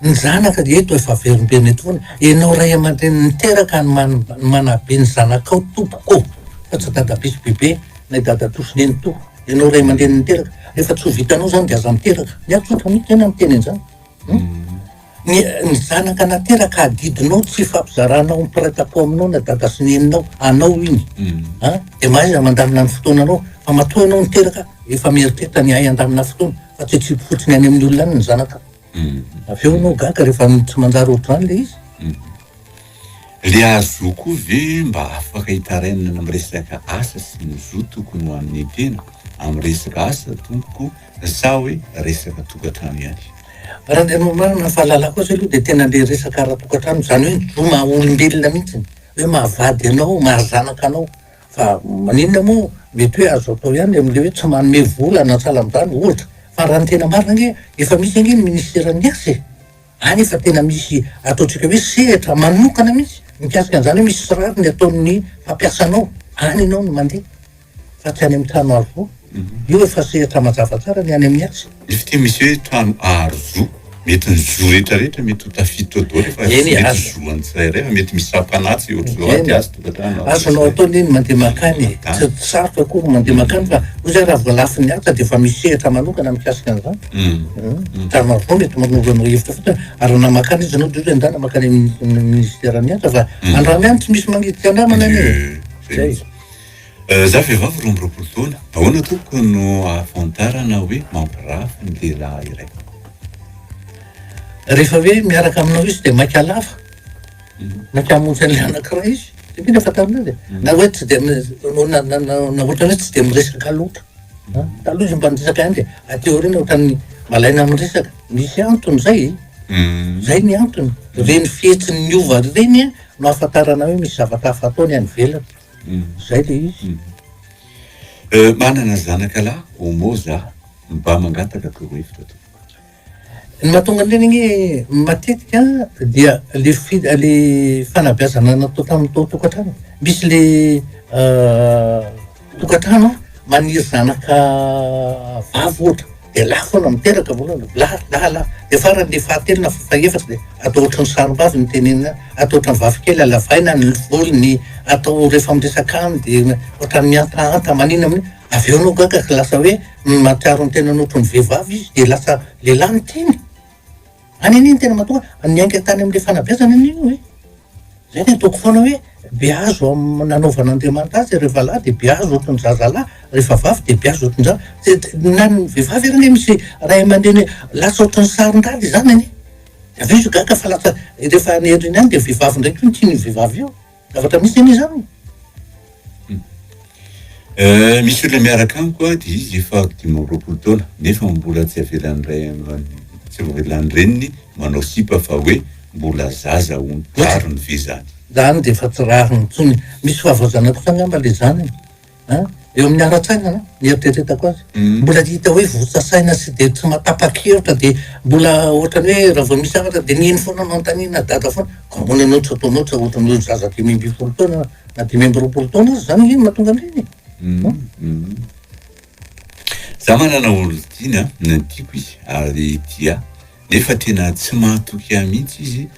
Speaker 5: Ny zanaka dia eto efa averimberina eto foana, ianao ray aman-dreny niteraka no manabe ny zanakao tompoko fa tsy dadabe sy bebe na i dadatoa sy nenitoa, ianao ray aman-dreny niteraka, rehefa tsy ho vitanao zany dia aza miteraka, ny ahy tsotra mihitsy zany aho miteny an'izany, ny ny zanaka nateraka adidinao tsy ifampizaranao mpiray tampo aminao na dada sy neninao, anao iny an, dia mahaiza mandamina ny fotoananao fa matoa ianao niteraka efa mieritreritra ny hahay handamina fotoana fa tsy atsipy fotsiny any amin'ny olona any ny zanaka. Avy eo ianao gaga rehefa tsy manjary ohatr'izany ilay izy.
Speaker 4: Le azo koa ve mba afaka hitarainana amin'ny resaka asa sy ny zo tokony ho an'ny tena amin'ny resaka asa tompoko sa hoe resaka tokantrano ihany?
Speaker 5: Raha ny tena marina ny fahalalako azy aloha dia tena le resaka ara-tokantrano izany hoe ny zo maha olombelona mihitsy hoe maha vady anao, maha zanaka anao. Fa maninona moa mety hoe azo atao ihany amin'ilay hoe tsy manome vola na sahala amin'izany ohatra. Fa raha ny tena marina ange efa misy ange ny ministeran'ny asa e! Any efa tena misy ataontsika hoe sehatra manokana mihitsy mikasika an'izany hoe misy tsy rariny ataon'ny mpampiasa anao. Any ianao no mandeha fa tsy any amin'ny trano aro zo. Io efa sehatra mazava tsara ny any amin'ny asa.
Speaker 4: Nefa ity misy hoe trano aro zo, mety ny zo rehetra rehetra mety ho tafiditra ao daholo fa tsy mety zo an'ny tsirairay fa mety misy sampanatsy ohatr'izao aty azy tokantrano.
Speaker 5: Azonao atao anie ny mandeha mankany e, tsy sarotra akory ny mandeha mankany fa hoy za raha vao lafiny asa dia efa misy sehatra manokana mikasika an'izany. Trano aro zo mety manoro anao hevitra fotsiny ary na mankany izy ianao dia hoe ndana mankany amin'ny ministeran'ny asa fa andramo ihany tsy misy mangidy andramana anie e. Zay.
Speaker 4: Za vehivavy 22 taona, ahoana tompoko no ahafantarana hoe mampirafy ny lehilahy iray?
Speaker 5: Rehefa hoe miaraka aminao izy dia maika lava, maika hamonjy an'ilay anankiray izy, zay ve no ahafantarana azy e? Na hoe tsy dia na na na ohatran'ny hoe tsy dia miresaka loatra, taloha izy mba niresaka ihany dia aty aoriana ohatran'ny malaina miresaka, misy antony zay e, zay ny antony, ireny fihetsiny niova ireny no ahafantarana hoe misy zavatra hafa ataony any ivelany. Zay le izy.
Speaker 4: Manana zanaka lahy homo za, mba mangataka torohevitra tompoko.
Speaker 5: Ny mahatonga an'ireny anie matetika dia le fi- le fanabeazana natao tamin'ny tao tokantrano. Misy le tokantrano maniry zanaka vavy ohatra. Dia lahy foana miteraka voalohany, lahy, lahy, lahy. Dia farany le fahatelo na fahefatra dia atao ohatran'ny sarim-bavy ny tenenina, atao ohatran'ny vavikely, alavaina ny volony, atao rehefa miresaka aminy dia ohatran'ny mihantahanta, manina amin'io. Avy eo anao gaga ka lasa hoe mahatsiaro ny tenany ohatran'ny vehivavy izy dia lasa lehilahy no tiany. Any anie ny tena mahatonga, niainga tany amin'ilay fanabeazana anie io e. Zay ny ataoko foana hoe beazo am nanaovan'Andriamanitra azy rehefa lahy dia beazo ohatry ny zazalahy, rehefa vavy dia beazo ohatry ny zaza, na ny vehivavy ary anie misy ray aman-dreny lasa ohatry ny sarin-dala izany anie, de avy eo izy gaga fa lasa rehefa any aoriana any dia vehivavy indray koa no tian'io vehivavy io, zavatra misy anie izany e.
Speaker 4: Misy olona miaraka amiko a, dia izy efa 25 taona nefa mbola tsy avelan'ny ray aman tsy avelan'ny reniny manao sipa fa hoe mbola zaza hono, rariny ve zany?
Speaker 5: Zany dia efa tsy rariny intsony, misy fahavoazana kosa angamba le zanany an, eo amin'ny ara-tsaina an, ny eritreretako azy, mbola hita hoe votsa saina sy dia tsy mahatapa-kevitra dia mbola ohatran'ny hoe raha vao misy zavatra dia neny foana no anontaniana, dada foana, ka ahoana ianao tsy ataonao tsy ohatran'ny hoe zaza 15 taona Na 25 taona aza zany ange no mahatonga an'ireny e.
Speaker 4: Za manana olon-tiana, na tiako izy ary tia ahy, nefa tena tsy mahatoky ahy mihitsy izy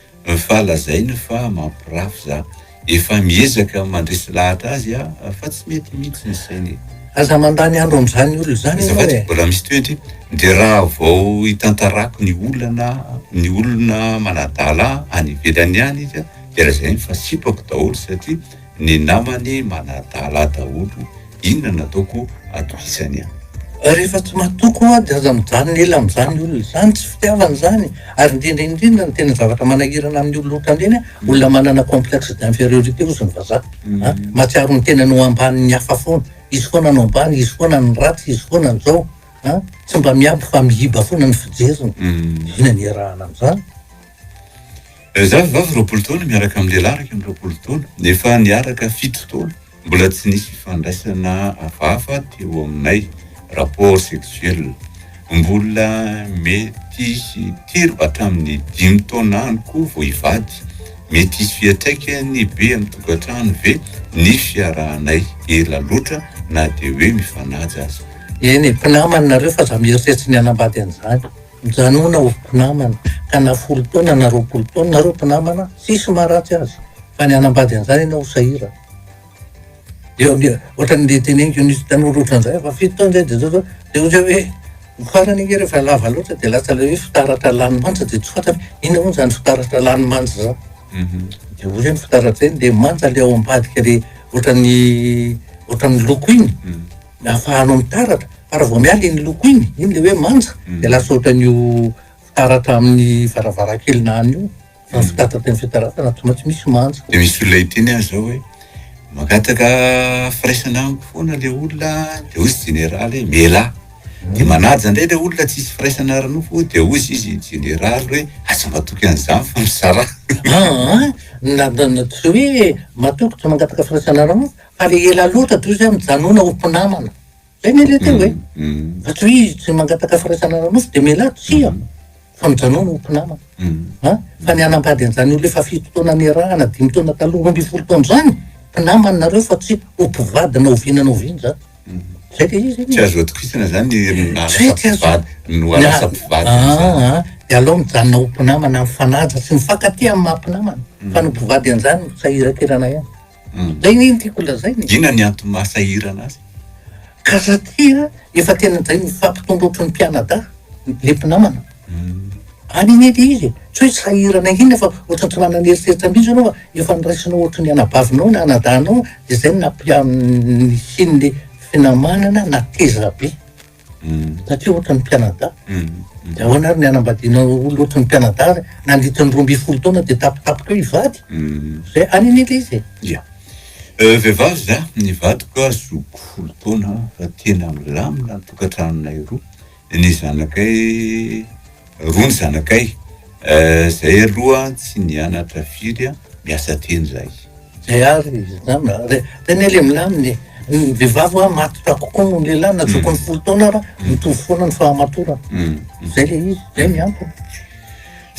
Speaker 4: fa lazainy fa mampirafy za. Efa miezaka mandresy lahatra azy aho fa tsy mety mihitsy ny sainy e.
Speaker 5: Aza mandany andro amin'izany olona izany ianao
Speaker 4: Azafady,
Speaker 5: e.
Speaker 4: mbola misy tohiny ity. Dia raha vao hitantarako ny olana, ny olona manadala ahy any ivelany any izy Dia lazainy fa sipako daholo satria ny namany manadala daholo, inona no ataoko atokisany ahy?
Speaker 5: Rehefa tsy matoky hoa dia aza mijanona ela amin'izany olona izany, tsy fitiavana izany, ary indrindra indrindra ny tena zavatra manahirana amin'ny olona ohatran'ireny an, olona manana complexe d'infériorité hozy ny vazaha an, mahatsiaro ny tenany ho ambanin'ny hafa foana, izy foana no ambany, izy foana no ratsy, izy foana no zao. An, tsy mba miabo fa miiba foana ny fijeriny. Inona ny iarahana amin'izany?
Speaker 4: Za vehivavy 20 taona miaraka amin'ny lehilahy 21 taona. Efa niaraka fito taona. Mbola tsy nisy fifandraisana hafahafa teo aminay, rapport sexuel. Mbola mety hisy telo hatramin'ny dimy taona any koa vao hivady. Mety hisy fiantraikany be amin'ny tokantrano ve ny fiarahanay ela loatra na dia hoe mifanaja aza?
Speaker 5: Eny e, mpinamana nareo fa za mieritreritra ny hanambady an'izany. Mijanona ho mpinamana ka na folo taona na 20 taona nareo mpinamana tsisy maharatsy azy fa ny hanambady an'izany ianao ho sahirana. Eo amin'ny ohatran'ny le teneniko nisy tanora ohatran'izay fa fito taona zay de zao zao de ohatra hoe ny farany ange rehefa lava loatra de lasa le hoe fitaratra lany manja de tsy fantatra hoe inona moa zany fitaratra lany manja zany. De hoy hoe ny fitaratra iny de manja le ao ambadika le ohatran'ny ohatran'ny loko iny ahafahanao mitaratra fa raha vao miala iny loko iny, iny le hoe manja de lasa ohatran'io fitaratra amin'ny varavarankely na any io. Fa ny fitaratra ny fitarafana tsy maintsy misy manja.
Speaker 4: Dia misy olona hiteny aho izao hoe mangataka firaisana amiko foana le olona dia hoy jeneraly hoe mialà. Dia manaja indray le olona tsisy firaisana ara-nofo dia hoy izy jeneraly hoe aza matoky an'izany fa misaraha.
Speaker 5: Aa na na tsy hoe matoky tsy mangataka firaisana ara-nofo fa le ela loatra dia hoy izy hoe mijanona ho mpinamana. Zay anie le teo e! Fa tsy hoe izy tsy mangataka firaisana ara-nofo de mialà, tsia! Fa mijanona ho mpinamana. An! Fa ny hanambady an'izany olona efa fito taona niarahana, dimy taona taloha, 12 taona izany, mpinamana nareo fa tsy ho mpivady na oviana na oviana izany. Zay le izy anie.
Speaker 4: Tsy azo atokisana izany ny
Speaker 5: Tsy hoe tsy azo.
Speaker 4: mpivady, no lasa mpivady amin'izany.
Speaker 5: Aa, de aleo mijanona ho mpinamana, mifanaja sy mifankatia amin'ny maha mpinamana, fa ny ho mpivady an'izany sahirankirana ihany. Zay anie no tiako lazaina e.
Speaker 4: Inona ny antony maha sahirana azy?
Speaker 5: Ka satria efa tena zay mifampitondra ohatry ny mpianadahy le mpinamana. Any anie le izy e. Tsy hoe sahirana inona fa ohatry ny tsy manana eritreritra mihitsy ianao fa efa noraisinao ohatry ny anabavinao na anadahinao de zay no nampi- nisian'le finamanana nateza be. Satria ohatry ny mpianadahy. De ahoana ary ny hanambadianao olona ohatry ny mpianadahy nandritra ny 12 taona de tapitapika eo hivady? Zay, any anie le izy e.
Speaker 4: Ya. Vehivavy za, ny vadiko a zokiko folo taona fa tena milamina ny tokantranonay roa, ny zanakay roa ny zanakay, zay aloha tsy nianatra firy a, miasa tena zahay.
Speaker 5: Zay ary izany a, zay anie le milamina e, ny vehivavy hoa matotra kokoa noho ny lehilahy na zokiny folo taona ara mitovy foana ny fahamatorana, zay le izy, zay ny antony.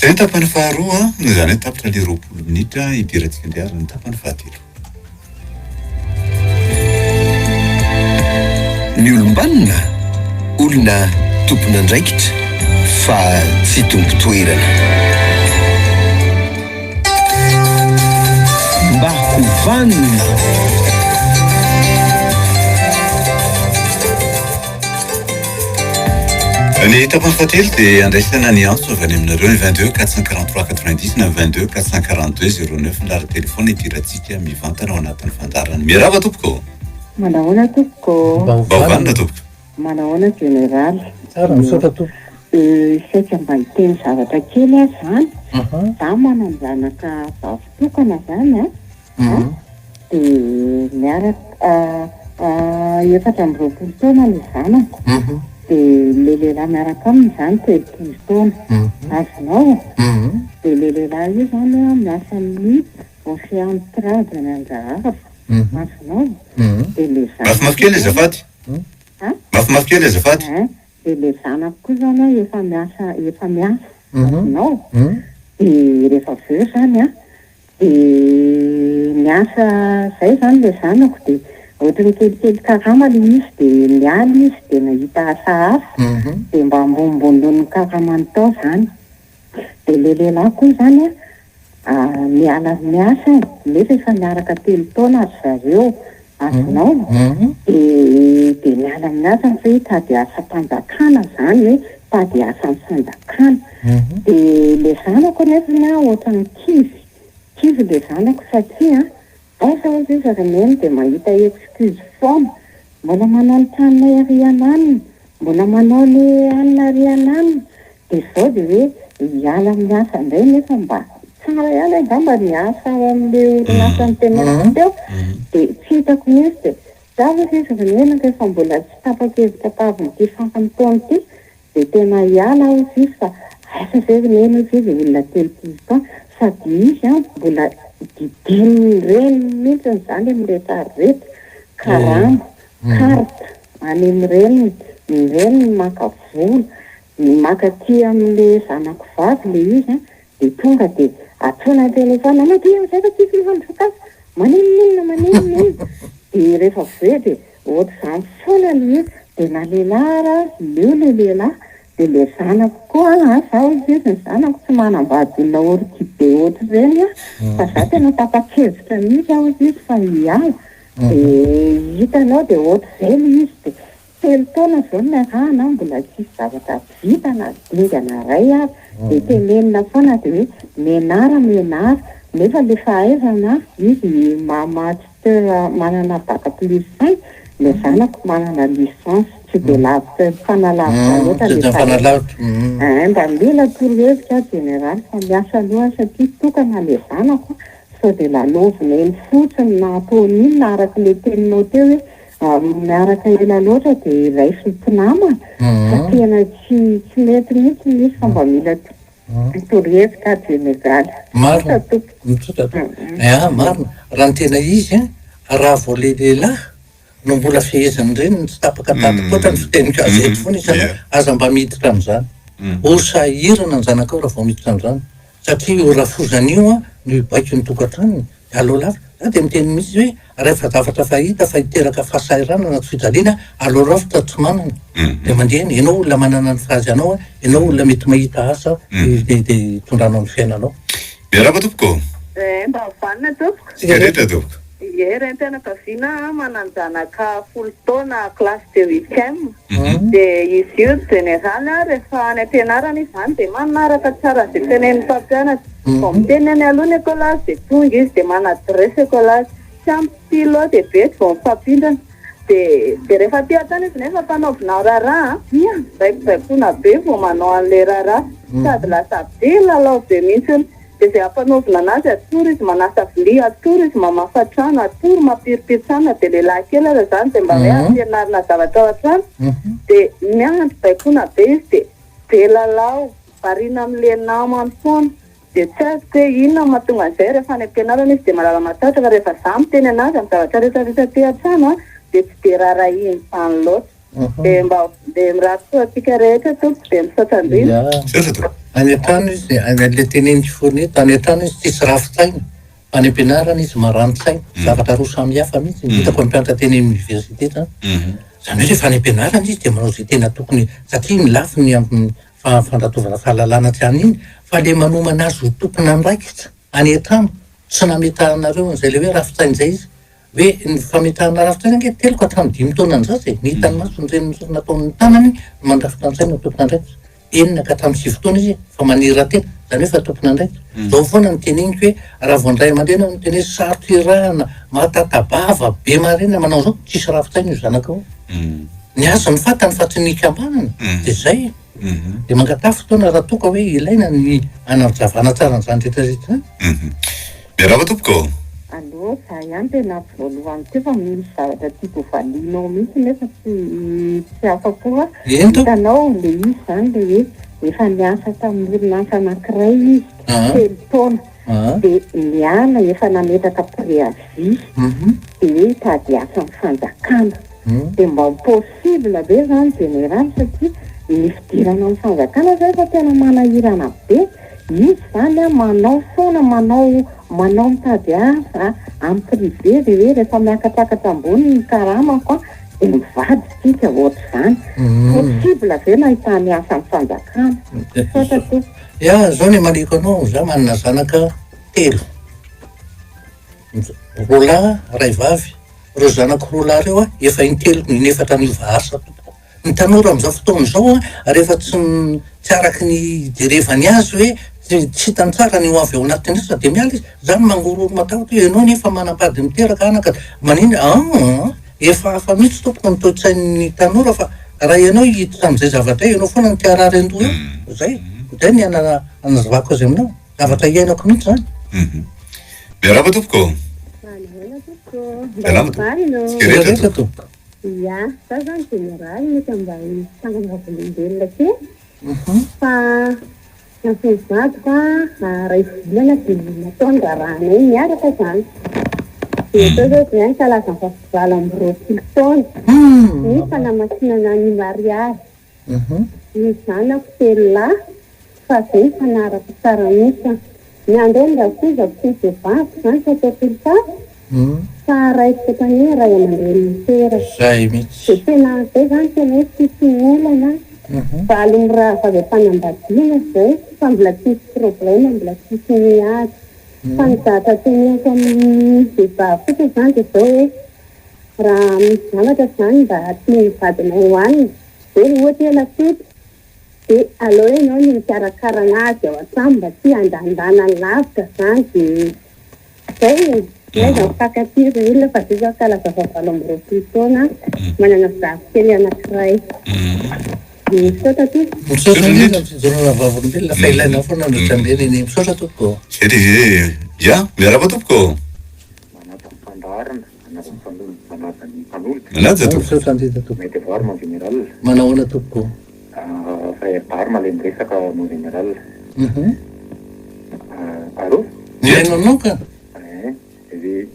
Speaker 4: Zay ny tapany faharoa, izany hoe tapitra le 20 minitra hidirantsika indray ary ny tapany fahatelo.
Speaker 3: Ny olom-banona, olona tompon'andraikitra fa tsy tompon-toerana. Mba ho vanona.
Speaker 4: Ny tapany fahatelo dia andraisana ny antso avy any aminareo ny 22 443 90 na 22 442 09 ny laharan-telefaonina idirantsika mivantana ao anatin'ny fandaharana. Miarahaba tompoko.
Speaker 1: Manahoana tompoko.
Speaker 4: Mba ho vanona tompoko.
Speaker 1: Manahoana Jeneraly.
Speaker 5: Tsara, misaotra tompoko.
Speaker 1: Saika mba hiteny zavatra kely aho zany. Za manan-janaka vavy tokana zany an. Dia miaraka 24 taona ilay zanako. Dia ilay lehilahy miaraka aminy izany 30 taona. Azonao? Dia ilay lehilahy io izany an miasa amin'ny Ocean Trade any Andraharo. Azonao? Dia ilay zanako.
Speaker 4: Mafimafy kely azafady. Mafimafy kely azafady.
Speaker 1: Dia ilay zanako koa izany an efa miasa efa miasa. Azonao? Dia rehefa avy eo izany an Dia niasa izay izany ilay zanako dia ohatran'ny kelikely karama ilay izy dia niala izy dia nahita asa hafa dia mba ambonimbony noho ny karamany tao izany. Dia ilay lehilahy koa izany an, miala miasa e, nefa efa niaraka telo taona ry zareo, azonao? Dia dia miala amin'ny asany fa hoe hitady asam-panjakana izany hoe hitady asan'ny fanjakana. Dia ilay zanako anefany an ohatran'ny kivy, kivy ilay zanako satria aiza hozy izy ry neny dia mahita excuse foana, mbola manao ny tranonay ary ananona, mbola manao ny anona ary ananona, dia izao dia hoe hiala amin'ny asa indray nefa mba tsara ihany angamba ny asa ao amin'ilay orinasa noteneniko teo, dia tsy hitako mihitsy dia. Za hoy izy ry neny rehefa mbola tsy tapa-kevitra tavin'ity faran'ny taona ity dia tena hiala aho hoy izy fa aiza ve ry neny hoy izy olona 30 taona sady izy an mbola didinin'ny reniny mihitsy izany amin'ireto ary ireto karama, carte any amin'ny reniny, ny reniny maka vola, ny maka aty amin'le zanako vavy le izy an dia tonga dia antsoina an-telefaonina manao amin'izay fa tsisy mifandrafakasa Maninon'inona maninon'inona dia rehefa avy eo dia ohatr'izany foana le izy dia na lehilahy ary aza leo le lehilahy dia le zanako koa an za hoy izy ny zanako tsy manambady olona orchidée ohatr'ireny an fa za tena tapa-kevitra mihitsy aho hoy izy fa hiala dia hitanao dia ohatr'izay le izy dia Telo taona izao no niarahana mbola tsisy zavatra vita na dingana iray ary dia tenenina foana dia hoe mianara mianara nefa le fahaizana izy master manana bac plus cinq le zanako manana licence tsy dia lavitra mifanalavitra loatra le fahaizana eh mba mila torohevitra aho jeneraly fa miasa loha satria tokana le zanako sao dia lalaovina eny fotsiny na ataony inona araka le teninao teo hoe Miaraka ela loatra dia raisiny mpinamana fa tena tsy tsy mety mihitsy ny izy fa mba mila torohevitra jeneraly.
Speaker 5: Marina, misaotra tompoko. Ya, marina. Raha ny tena izy an, raha vao le lehilahy no mbola fehezin'ny reniny tsy tapaka tapaka ohatra ny fiteniko azy eto foana isan'andro, aza mba miditra amin'izany. Ho sahirana ny zanakao raha vao miditra amin'izany satria io rafozana io an no hibaiko ny tokantranony. Aleo lavitra. Za dia miteny mihitsy hoe rehefa zavatra fahita fa hiteraka fahasahiranana sy fijaliana, aleo lavitra tsy manana. Dia mandeha eny. Ianao olona manana ny fahaizanao, ianao olona mety mahita asa dia dia hitondranao ny fiainanao.
Speaker 4: Miarahaba tompoko.
Speaker 6: Eh mba vanona tompoko.
Speaker 4: Tsika rehetra tompoko.
Speaker 6: Ie, renim-pianakaviana aho manan-janaka folo taona classe de huitième. Dia izy io général rehefa any am-pianarana izy izany dia manaraka tsara izay tenenin'ny mpampianatra. Vao miteny any aloha ny écolage dia tonga izy dia manadresse écolage. Tsy ampy stylo dia betsy vao mifampindrana. Dia dia rehefa aty an-trano izy nefa ampanaovina raharaha an, baikobaikoana be vao manao an'ilay raharaha. Sady lasa be lalao be mihitsy. Dia izay ampanaovina anazy, atoro izy manasa vilia, atoro izy mamafa trano, atoro mampiripiry trano na dia lehilahy kely aza izany dia mba hoe ampianarina zavatra ao an-trano. Dia miandry baikoana be izy dia be lalao, variana amin'ilay namany foana. Dia tsy azoko hoe inona no mahatonga an'izay, rehefa any am-pianarana izy dia malala matahotra fa rehefa izaho miteny anazy amin'ny zavatra rehetra rehetra aty an-trano dia tsy dia rarahiny izany loatra. Dia mba dia mirary soa antsika rehetra tompoko dia misaotra indrindra.
Speaker 4: Misaotra tompoko.
Speaker 5: Any an-trano izy, ilay teneniko foana eto, any an-trano izy tsisy rafi-tsaina, fa any am-pianarana izy marani-tsaina, zavatra roa samy hafa mihitsy ny hitako amin'ny mpianatra teny amin'ny université zany. Izany hoe rehefa any am-pianarana izy dia manao izay tena tokony, satria ny lafiny amin'ny fandratovana fahalalana tsy any iny, fa ilay manomana azy ho tompon'andraikitra any an-trano, tsy nametahanareo an'izay ilay hoe rafi-tsaina izay izy, Hoe ny fametrahana rafitra iny ange telo ka hatramin'ny dimy taona ny zaza e! Ny hitan'ny maso, ny ren'ny sorona ataon'ny tanany no mandrafitra ny saina ho tompon'andraikitra. Enina ka hatramin'ny sivy taona izy efa manira-tena, izany hoe efa tompon'andraikitra. Izao foana no teneniko hoe raha vao ny ray aman-dreny no miteny hoe sarotra irahana, mahatata-bava, be marenina, manao an'izao, tsisy rafi-tsaina io zanakao io. Ny azy ny fantany fa tsy ny ikambanana, dia izay e! Dia mangataha fotoana raha toa ka hoe ilaina ny hanazavana tsara an'izany rehetra rehetra izany.
Speaker 4: Miarahaba tompoko ô!
Speaker 1: Allo, za ihany tena voalohany teo fa misy zavatra tiako ho valianao mihitsy nefa tsy tsy afa-po aho.
Speaker 5: Eny tompoko.
Speaker 1: Hitanao le izy zany le hoe efa niasa tamin'ny orinasa anankiray izy telo taona dia niala efa nametraka préavis dia hoe hitady asa amin'ny fanjakana. Dia mba possible be zany général satria ny fidirana amin'ny fanjakana zao efa tena manahirana be. Izy zany an manao foana manao manao mitady asa amin'ny privé dia hoe rehefa miakatrakatra ambony ny karamako an dia mivady tsika ohatr'izany. Possible ve ny ahitany asa amin'ny fanjakana? Misaotra tompoko.
Speaker 5: Ya, zao ny amaliako anao, za manana zanaka telo, roa lahy, ray vavy, reo zanako roa lahy reo an efa intelo inefatra niova asa tompoko. Ny tanora amin'izao fotoana izao an, rehefa tsy tsy araka ny ijerevany azy hoe tsy tsy hitany tsara ny ho avy ao anatin'ny asa dia miala izy. Zany mangorohoro matahotra hoe ianao nefa manambady miteraka anaka maninona an! Efa hafa mihitsy tompoko ny toe-tsain'ny tanora fa raha ianao hiditra amin'izay zavatra izay ianao foana no te harary an-doha eo. Zay, zay ny ana- anazavako azy aminao. Zavatra iainako mihitsy zany.
Speaker 4: Miarahaba tompoko.
Speaker 1: tompoko. Mba
Speaker 4: Salama
Speaker 1: ho
Speaker 4: tompoko.
Speaker 1: vanona ô.
Speaker 4: Tsika rehetra
Speaker 5: Rehetra
Speaker 4: tompoko.
Speaker 5: tompoko.
Speaker 1: Ia, za zany jeneraly mety mba hitsangana vavolombelona kely fa ny vadiko a iray volana dia natao ny raharahanay niaraka zany. Dia atao zao dia ankalaza ny faha 28 taona ny fanamasinana ny mariazy. Ny zanako telo lahy fa zay mifanaraka tsara mihitsy. Ny andray ny rafozako sy ny vehivaviko zany tsy ataoko olon-kafa fa raisiko ohatran'ny hoe ray aman-dreny miteraka.
Speaker 5: Zay mihitsy.
Speaker 1: Dia tena zay zany tena hoe tsisy olana. Valo mirahavavy am-panambadiana zay fa mbola tsisy problème, mbola tsisy miady. Fa ny zavatra teneniko amin'ny vehivavy fotsiny zany dia zao hoe raha misy zavatra zany mba tian'ny vadinao hohanina, dia ohatra hoe lasopy, dia aleo ianao no mikarakara anazy ao an-trano mba tsy handanindana lavitra zany dia zay e. Aiza mifankatia ry olona fa zay zao kalaza vao 28 taona manana zafikely anankiray. Misaotra tompoko.
Speaker 5: Misaotra indrindra amin'ny fijoroana vavolombelona fa ilaina foana ny ohatran'ireny anie. Misaotra tompoko.
Speaker 4: Zay le izy e. Ya, miarahaba tompoko.
Speaker 7: Manaja ny fandaharana, manaja ny mpanolotra, manaja ny mpanolotra.
Speaker 4: Manaja tompoko.
Speaker 5: Misaotra indrindra tompoko.
Speaker 7: Maître Devoir mon général.
Speaker 5: Manao ahoana tompoko?
Speaker 7: Frère Barma ilay miresaka mon général. Allô?
Speaker 5: Mihaino anao ka.
Speaker 7: Eh, ry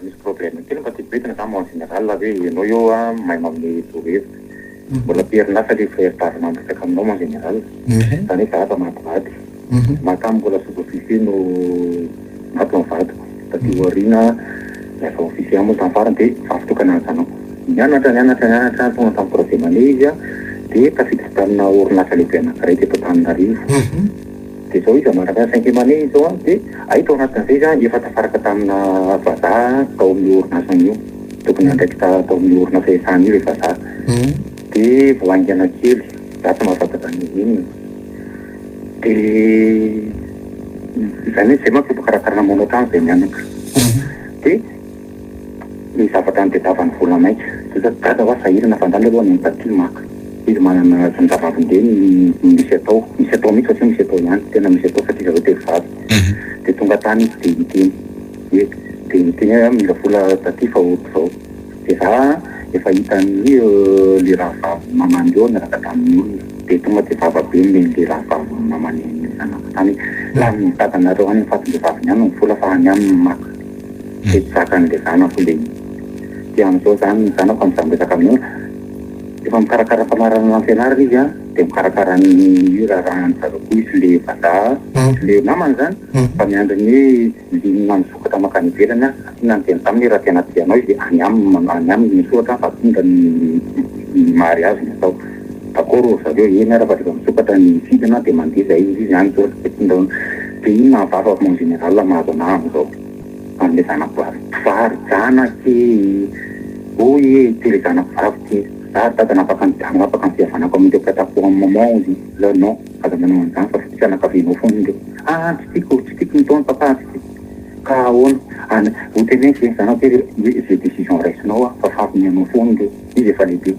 Speaker 7: misy problème kely mba tiako entina zany mon général hoe ianao eo a mahay manome torohevitra. Mbola am-perinasa ilay frère Barma miresaka aminao mon général. Zany hoe za efa maty vady. Maty mbola sous-officier no maty ny vadiko. Taty aoriana lasa officier moa tamin'ny farany dia vavy tokana ny zanako. Nianatra nianatra nianatra tonga tamin'ny troisième année izy a dia tafiditra tamina orinasa lehibe anankiray teto Antananarivo. Dia izao izy manaraka ny cinquième année izao an, dia hay tao anatin'izay izy an efa tafaraka tamina vazaha tao amin'io orinasa io. Tompon'andraikitra tao amin'io orinasa iasany io ilay vazaha. Dia vao haingana kely, za tsy mahafantatra an'izy inona. Dia izany hoe izay manko mpikarakara namono trano izay mianaka. Dia ny zavatra nitadiavany vola maika. Dia za gaga hoa sahirana fa andalo aloha any amin'ny taty maka. Izy manana ny rahavavin-dreniny misy atao. Misy atao mihitsy fa tsy hoe misy atao ihany. Tena misy atao satria zareo telo vavy. Dia tonga tany izy dia niteny hoe dia niteny hoe mila vola taty fa ohatr'izao. Dia za efa hitan'ny le rahavavy mamany eo niaraka tamin'ny olona. Dia tonga dia vava be nomen'le rahavavy mamany zanako tany hoe lanin'ny dadanareo any amin'ny fatim-behivaviny any ny vola fa any aminy no maka. Dia tsy zakan'le zanako le izy. Dia amin'izao zany ny zanako amin'izaho miresaka aminao efa mikarakara famaranana ny fianarana izy an, dia mikarakara ny raharahan'ny zareo koa izy le vazaha sy le namany zany fa miandry ny hoe ligne misokatra mankany ivelany an, satria niteny taminy hoe raha tena tia anao izy dia any aminy any aminy misoratra fa tonga ny ny mariage ny atao. D'accord ry zareo, eny ary fa rehefa misokatra ny sidina dia mandeha zay izy izy any soratra dia tonga dia inona ny vava mon général mahazo anah amin'izao amin'ilay zanako vavy mpivary janaka e hoy e ty le zanako vavy ty za ry dada nanapaka ny nanapaka ny fihavanako amin'ireo mpiray tampo amin'ny maman hozy izy za non aza manao an'izany fa fianakavianao foana ireo ah tsy tiako tsy tiako ny ataony papa tsy tiako ka ahoana any ho teneniko ve ny zanako hoe hoe ze décision raisinao aho fa fahavianao foana ireo izy efa lehibe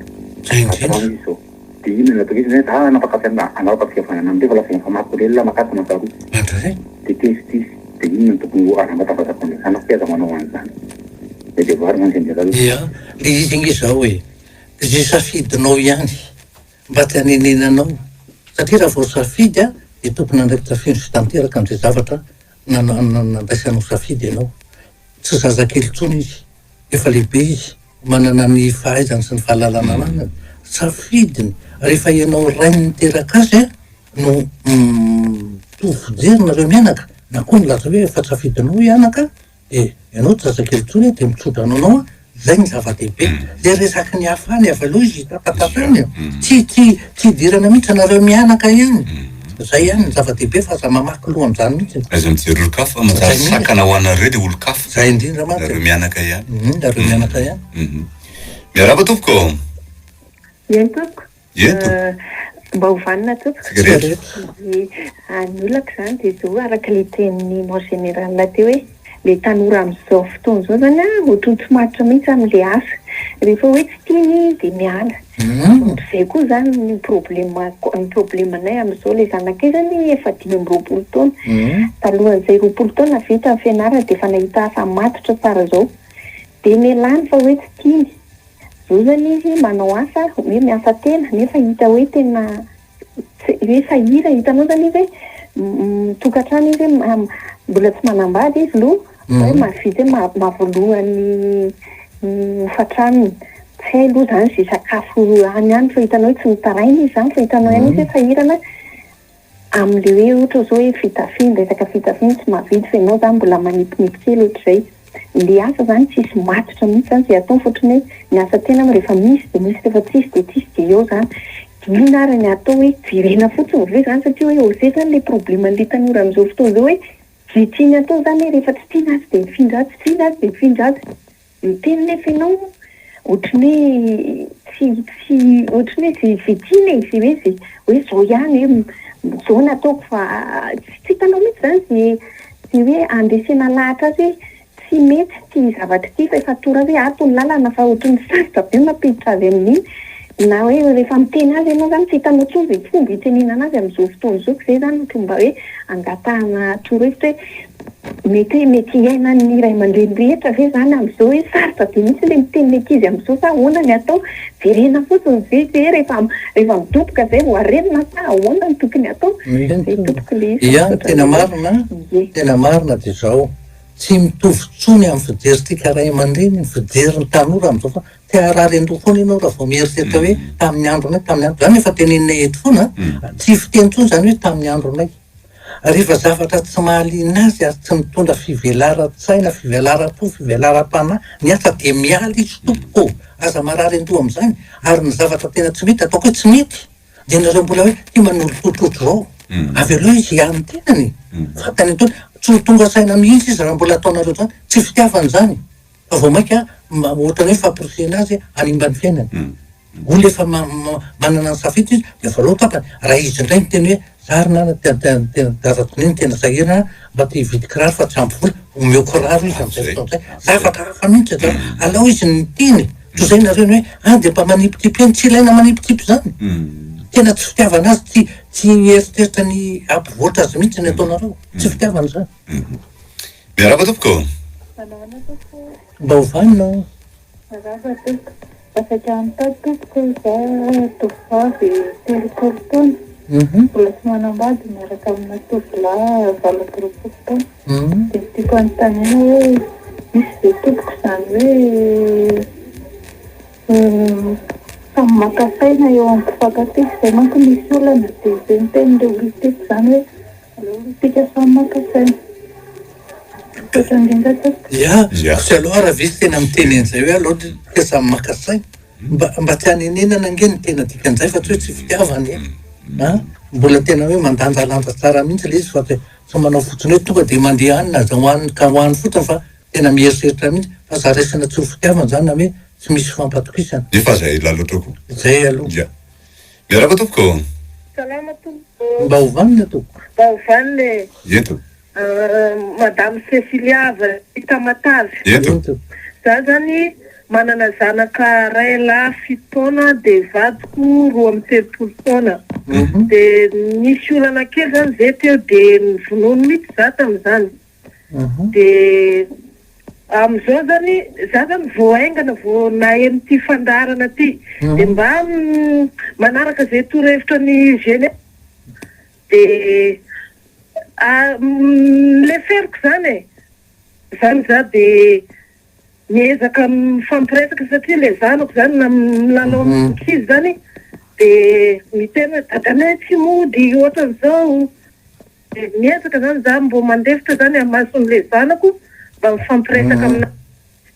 Speaker 5: Zay
Speaker 7: indrindra.
Speaker 5: indrindra.
Speaker 7: Izy zao dia inona no ataoko izy hoe za hanapaka fihavanana hanapaka fihavanana amin'ireo fa lasa efa makorelina makatona makaroa
Speaker 5: Mandray.
Speaker 7: dia tezitra izy dia inona no tokony ho anambatavazako an'ilay zanako hoe aza manao an'izany le devoir mon général.
Speaker 5: Ia, le izy ange zao e, ze safidinao ihany mba tsy hanenenanao satria raha vao safidy a de tompon'andraikitra feno sy tanteraka am'zay zavatra nana- nandraisanao safidy ianao. Tsy zazakely intsony izy, efa lehibe izy, manana ny fahaizany sy ny fahalalana ananany, safidiny rehefa ianao rainy niteraka azy a no mitovy fijery nareo mianaka na koa milaza hoe efa safidinao i anaka de ianao tsy zazakely intsony de mitsodrano anao a, zay ny zava-dehibe, le resaky ny hafa any avy aloha izy hitatatata any e, tsy tsy tsy idirana mihitsy nareo mianaka ihany, zay ihany ny zava-dehibe fa aza mamaky loha am'zany mihitsy.
Speaker 4: Aza mijery olon-kafa fa manjary
Speaker 5: Zay mihitsy.
Speaker 4: sakana ho anareo dia olon-kafa.
Speaker 5: Zay indrindra mantsy.
Speaker 4: Nareo mianaka ihany.
Speaker 5: Nareo mianaka ihany.
Speaker 4: Miarahaba tompoko.
Speaker 8: Eny tompoko.
Speaker 4: Eny tompoko.
Speaker 8: Mba ho vanona tompoko.
Speaker 4: Tsika rehetra.
Speaker 8: Ny ny olako izany dia izao araka ilay tenin'ny mon général teo hoe ilay tanora amin'izao fotoana izao izany an ohatran'ny tsy matotra mihitsy amin'ilay asa. Rehefa hoe tsy tiany dia miala. Ohatr'izay koa izany ny problème ny problème-nay amin'izao ilay zanakay izany efa 25 taona. Talohan'izay 20 taona vita ny fianarana dia efa nahita asa matotra tsara izao. Dia nialany fa hoe tsy tiany. Zao zany izy manao asa hoe miasa tena nefa hita hoe tena tsy hoe sahirana, hitanao zany izy hoe mitokantrano izy hoe mbola tsy manambady izy aloha fa hoe mahavita hoe mahavoaloha ny hofan-tranony. Tsy hay aloha zany izay sakafo any any fa hitanao hoe tsy mitaraina izy zany fa hitanao ihany izy hoe sahirana. Amin'le hoe ohatra zao hoe fitafiana, resaka fitafiana tsy mahavidy fa ianao zany mbola manipinipy kely ohatr'izay. Le asa zany tsisy matotra mihitsy zany zay atao fa ohatran'ny hoe ny asa tena rehefa misy de misy rehefa tsisy de tsisy de eo zany. De inona ary ny atao hoe jerena fotsiny ve zany satria hoe eo zay zany le problème an'le tanora amin'izao fotoana izao hoe ze tiany atao zany hoe rehefa tsy tiana atsy de mifindra atsy, tsy tiana atsy de mifindra atsy. Miteny nefa ianao ohatry ny hoe tsy tsy ohatry ny hoe ze ze tiana e, ze hoe ze hoe zao ihany hoe zao no ataoko fa tsy tsy hitanao mihitsy zany ze ze hoe andresena lahatra azy hoe tsy mety ity zavatra ity fa efa atoro azy hoe ato ny lalana fa ohatry ny sarotra be ny mampiditra azy amin'iny na hoe rehefa miteny azy ianao zany tsy hitanao intsony ze fomba hitenenana azy amin'izao fotoana izao ko zay zany ohatry ny mba hoe angatahana torohevitra hoe Mety hoe mety hiainan'ny ray aman-dreny rehetra ve izany amin'izao hoe sarotra be mihitsy ilay miteny ny ankizy amin'izao sa ahoana ny atao? Jerena fotsiny ve ve rehefa rehefa midoboka izay vao arenina sa ahoana no tokony atao? Izay tompoko ilay izy fa
Speaker 5: Ia,
Speaker 8: misaotra
Speaker 5: tena
Speaker 8: indrindra.
Speaker 5: marina,
Speaker 8: Ie.
Speaker 5: tena marina dia izao, tsy mitovy intsony amin'ny fijerintsika ray aman-dreny ny fijerin'ny tanora amin'izao fa te harary an-doha foana ianao raha vao mieritreritra hoe tamin'ny andronay, tamin'ny andro, izany efa teneninay eto foana an, tsy fiteny intsony izany hoe tamin'ny andronay. Rehefa zavatra tsy mahaliana azy ary tsy mitondra fivelaran-tsaina, fivelaram-po, fivelaram-panahy ny asa dia miala izy tompoko ô! Aza marary an-doha amin'izany ary ny zavatra tena tsy mety ataoko hoe tsy mety dia nareo mbola hoe tia manolo-tsotra ohatr'izao avelao izy hiaro ny tenany fantany an'itony tsy ho tonga saina mihitsy izy raha mbola ataonareo izany tsy fitiavana izany fa vao mainka ohatran'ny hoe famporisihina azy hanimba ny fiainany. Olona efa manana ny safidy izy dia voalao tapany. Raha izy indray miteny hoe za ry nana tena dadako neny tena sahirana mba te hividy kiraro fa tsy ampy vola, omeo kiraro izy amin'izay fotoana izay. Zavatra hafa mihitsy zany. Alao izy ny miteny, toy izay nareo ny hoe ah dia mba manipitipy eny, tsy ilaina manipitipy izany. Tena tsy fitiavana azy, tsy tsy mieritreritra ny hampivoatra azy mihitsy ny ataonareo. Tsy fitiavana izany.
Speaker 4: Miarahaba tompoko.
Speaker 6: Manahoana tompoko.
Speaker 5: Mba ho vanona ô.
Speaker 6: Miarahaba tompoko. Mba saika hanontany tompoko za tovovavy 30 taona mbola tsy manambady miaraka amina tovolahy 28 taona dia ny tiako hanontaniana hoe misy ve tompoko izany hoe samy maka saina eo amin'ny mpifankatia izay manko misy olana dia izay no tenin'ireo olon-tiako izany hoe Aleo isika samy maka saina. Misaotra indrindra tompoko.
Speaker 5: Ya, tsy aleo ary ve tena miteny an'izay hoe aleo isika samy maka saina. Mba mba tsy hanenenana ange no tena dikan'izay fa tsy hoe tsy fitiavana e. An! Mbola tena hoe mandanjalanja tsara mihitsy ilay izy fa tsy tsy manao fotsiny hoe tonga dia mandeha any na aza ho any ka ho any fotsiny fa tena mieritreritra mihitsy fa aza raisina tsy ho fitiavana izany na hoe tsy misy fifampatokisana.
Speaker 4: Nefa aza ela loatra koa.
Speaker 5: Izay aloha.
Speaker 4: Ya. Miarahaba tompoko.
Speaker 6: Salama tompoko.
Speaker 5: Mba ho vanona tompoko.
Speaker 6: Mba ho vanona e.
Speaker 4: Eto.
Speaker 6: Madame Cecilia avy aty Tamatave.
Speaker 4: Eto.
Speaker 6: Za zany manana zanaka ray lahy fito taona de vadiko 32 taona. De nisy olana kely zany zay teo de novonoiny mihitsy za tamizany. De amin'izao zany, za zany vao haingana vao naheno ity fandaharana ity, de mba manaraka izay torohevitra ny jeunesse de leferiko zany e, zany za de miezaka mifampiresaka satria le zanako zany na milalao amin'ny ankizy zany de miteny hoe dadanay tsy mody ohatran'izao. Dia miezaka zany za mbô mandefitra zany amason'le zanako mba mifampiresaka aminazy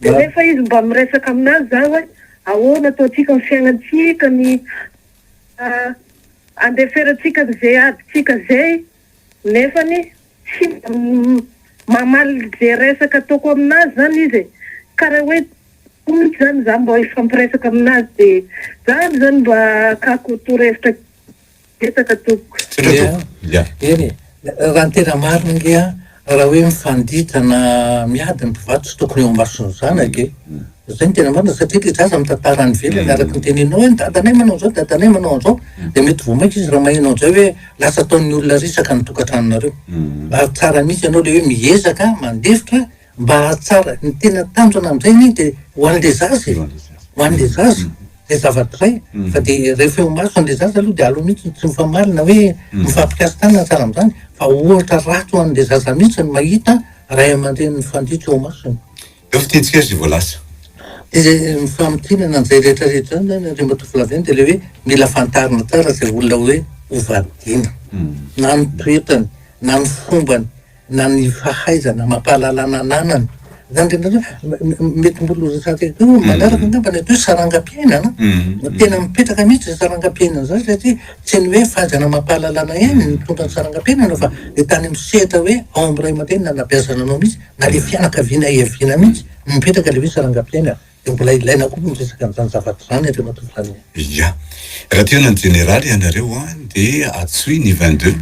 Speaker 6: dia nefa izy mba miresaka aminazy za hoe ahoana ataontsika ny fiaignantsika ny andeferantsika an'izay adintsika zay nefany tsy mba mamaly ze resaka ataoko aminazy zany izy e karaha hoe mihitsy zany za mbô hifampiresaka aminazy dia zany zany mba akako torohevitra Betsaka tompoko.
Speaker 5: Ia, eny e, raha ny tena marina ange an, raha hoe mifanditra na miady ny mpivady tsy tokony eo imason'ny zanaka e. Zay no tena marina satria le zaza mitantara any ivelany araka ny teneninao hoe ny dadanay manao an'izao, dadanay manao an'izao, dia mety vao mainka izy raha maheno an'izay hoe lasa ataon'ny olona resaka ny tokantranonareo. Ary tsara mihitsy ianao le hoe miezaka mandefitra. mba hahatsara, ny tena tanjona amin'izay anie dia ho an'le zaza e, ho an'le zaza zay zavatra zay, fa dia rehefa eo imason'le zaza aloha dia aleo mihitsy tsy mifamaly na hoe mifampikasi-tanana sahala amin'izany fa ohatra ratsy ho an'le zaza mihitsy ny mahita ray aman-dreny mifanditra eo imasony.
Speaker 4: Eo fitentsika ry vao lasa.
Speaker 5: Dia izay ny famintinana an'izay rehetra rehetra izany zany Andriamatoa Flavien dia ilay hoe mila fantarina tsara izay olona hoe ho vadiana. Na ny toetrany, na ny fombany, na ny fahaizana amam-pahalalana ananany. Izany indrindra indrindra mety mbola ho resahantsika koa amin'ny manaraka angamba ny atao hoe sarangam-piainana. Tena mipetraka mihitsy izay sarangam-piainana izany satria tsy ny hoe fahaizana amam-pahalalana ihany no mitondra ny sarangam-piainana fa ilay tany amin'ny sehatra hoe ao amin'ny ray aman-dreny nanabeazana anao mihitsy na le fianakaviana hiaviana mihitsy no mipetraka le hoe sarangam-piainana dia mbola ilaina koa ny miresaka an'izany zavatra izany Andriamatoa Flavien.
Speaker 4: Ya. Raha te hanana ny jeneraly ianareo an, dia antsoy ny 22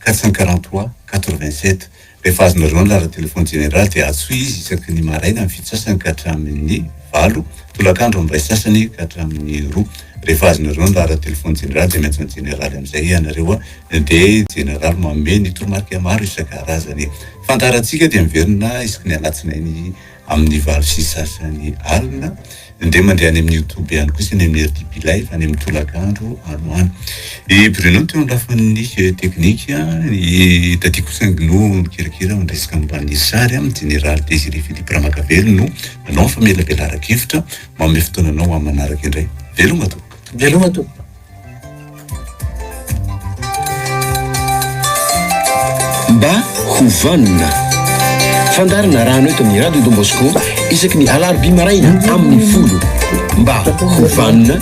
Speaker 4: 443 87. Rehefa azonareo ny laharan-telefaon'ny jeneraly dia antsoy izy isaky ny maraina amin'ny fito sasany ka hatramin'ny valo, tolakandro amin'ny iray sasany ka hatramin'ny roa. Rehefa azonareo ny laharan-telefaon'ny jeneraly dia miantso ny jeneraly amin'izay ianareo an, dia jeneraly manome ny toromarika maro isan-karazany. Fandaharantsika dia miverina isaky ny alatsinainy amin'ny 8:30 alina. Dia mandeha any amin'ny youtube ihany koa sy any amin'ny RTP live any amin'ny tolakandro any ho any. I Bruno teo amin'ny lafiny teknika, i Taty kosa no mikirakira ny resaka momba ny sary, ny jeneraly Désiré Philippe Ramakavelo no nanao ny famelabelaran-kevitra. Manome fotoana anao amin'ny manaraka indray. Veloma tompoko.
Speaker 5: Veloma tompoko.
Speaker 3: Mba ho vanona. Fandaharana arahana eto amin'ny Radio Don Bosco isaky ny alarobia maraina amin'ny folo. Mba ho vanona.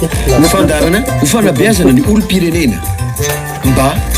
Speaker 3: Fandaharana ho fanabeazana ny olom-pirenena. Mba.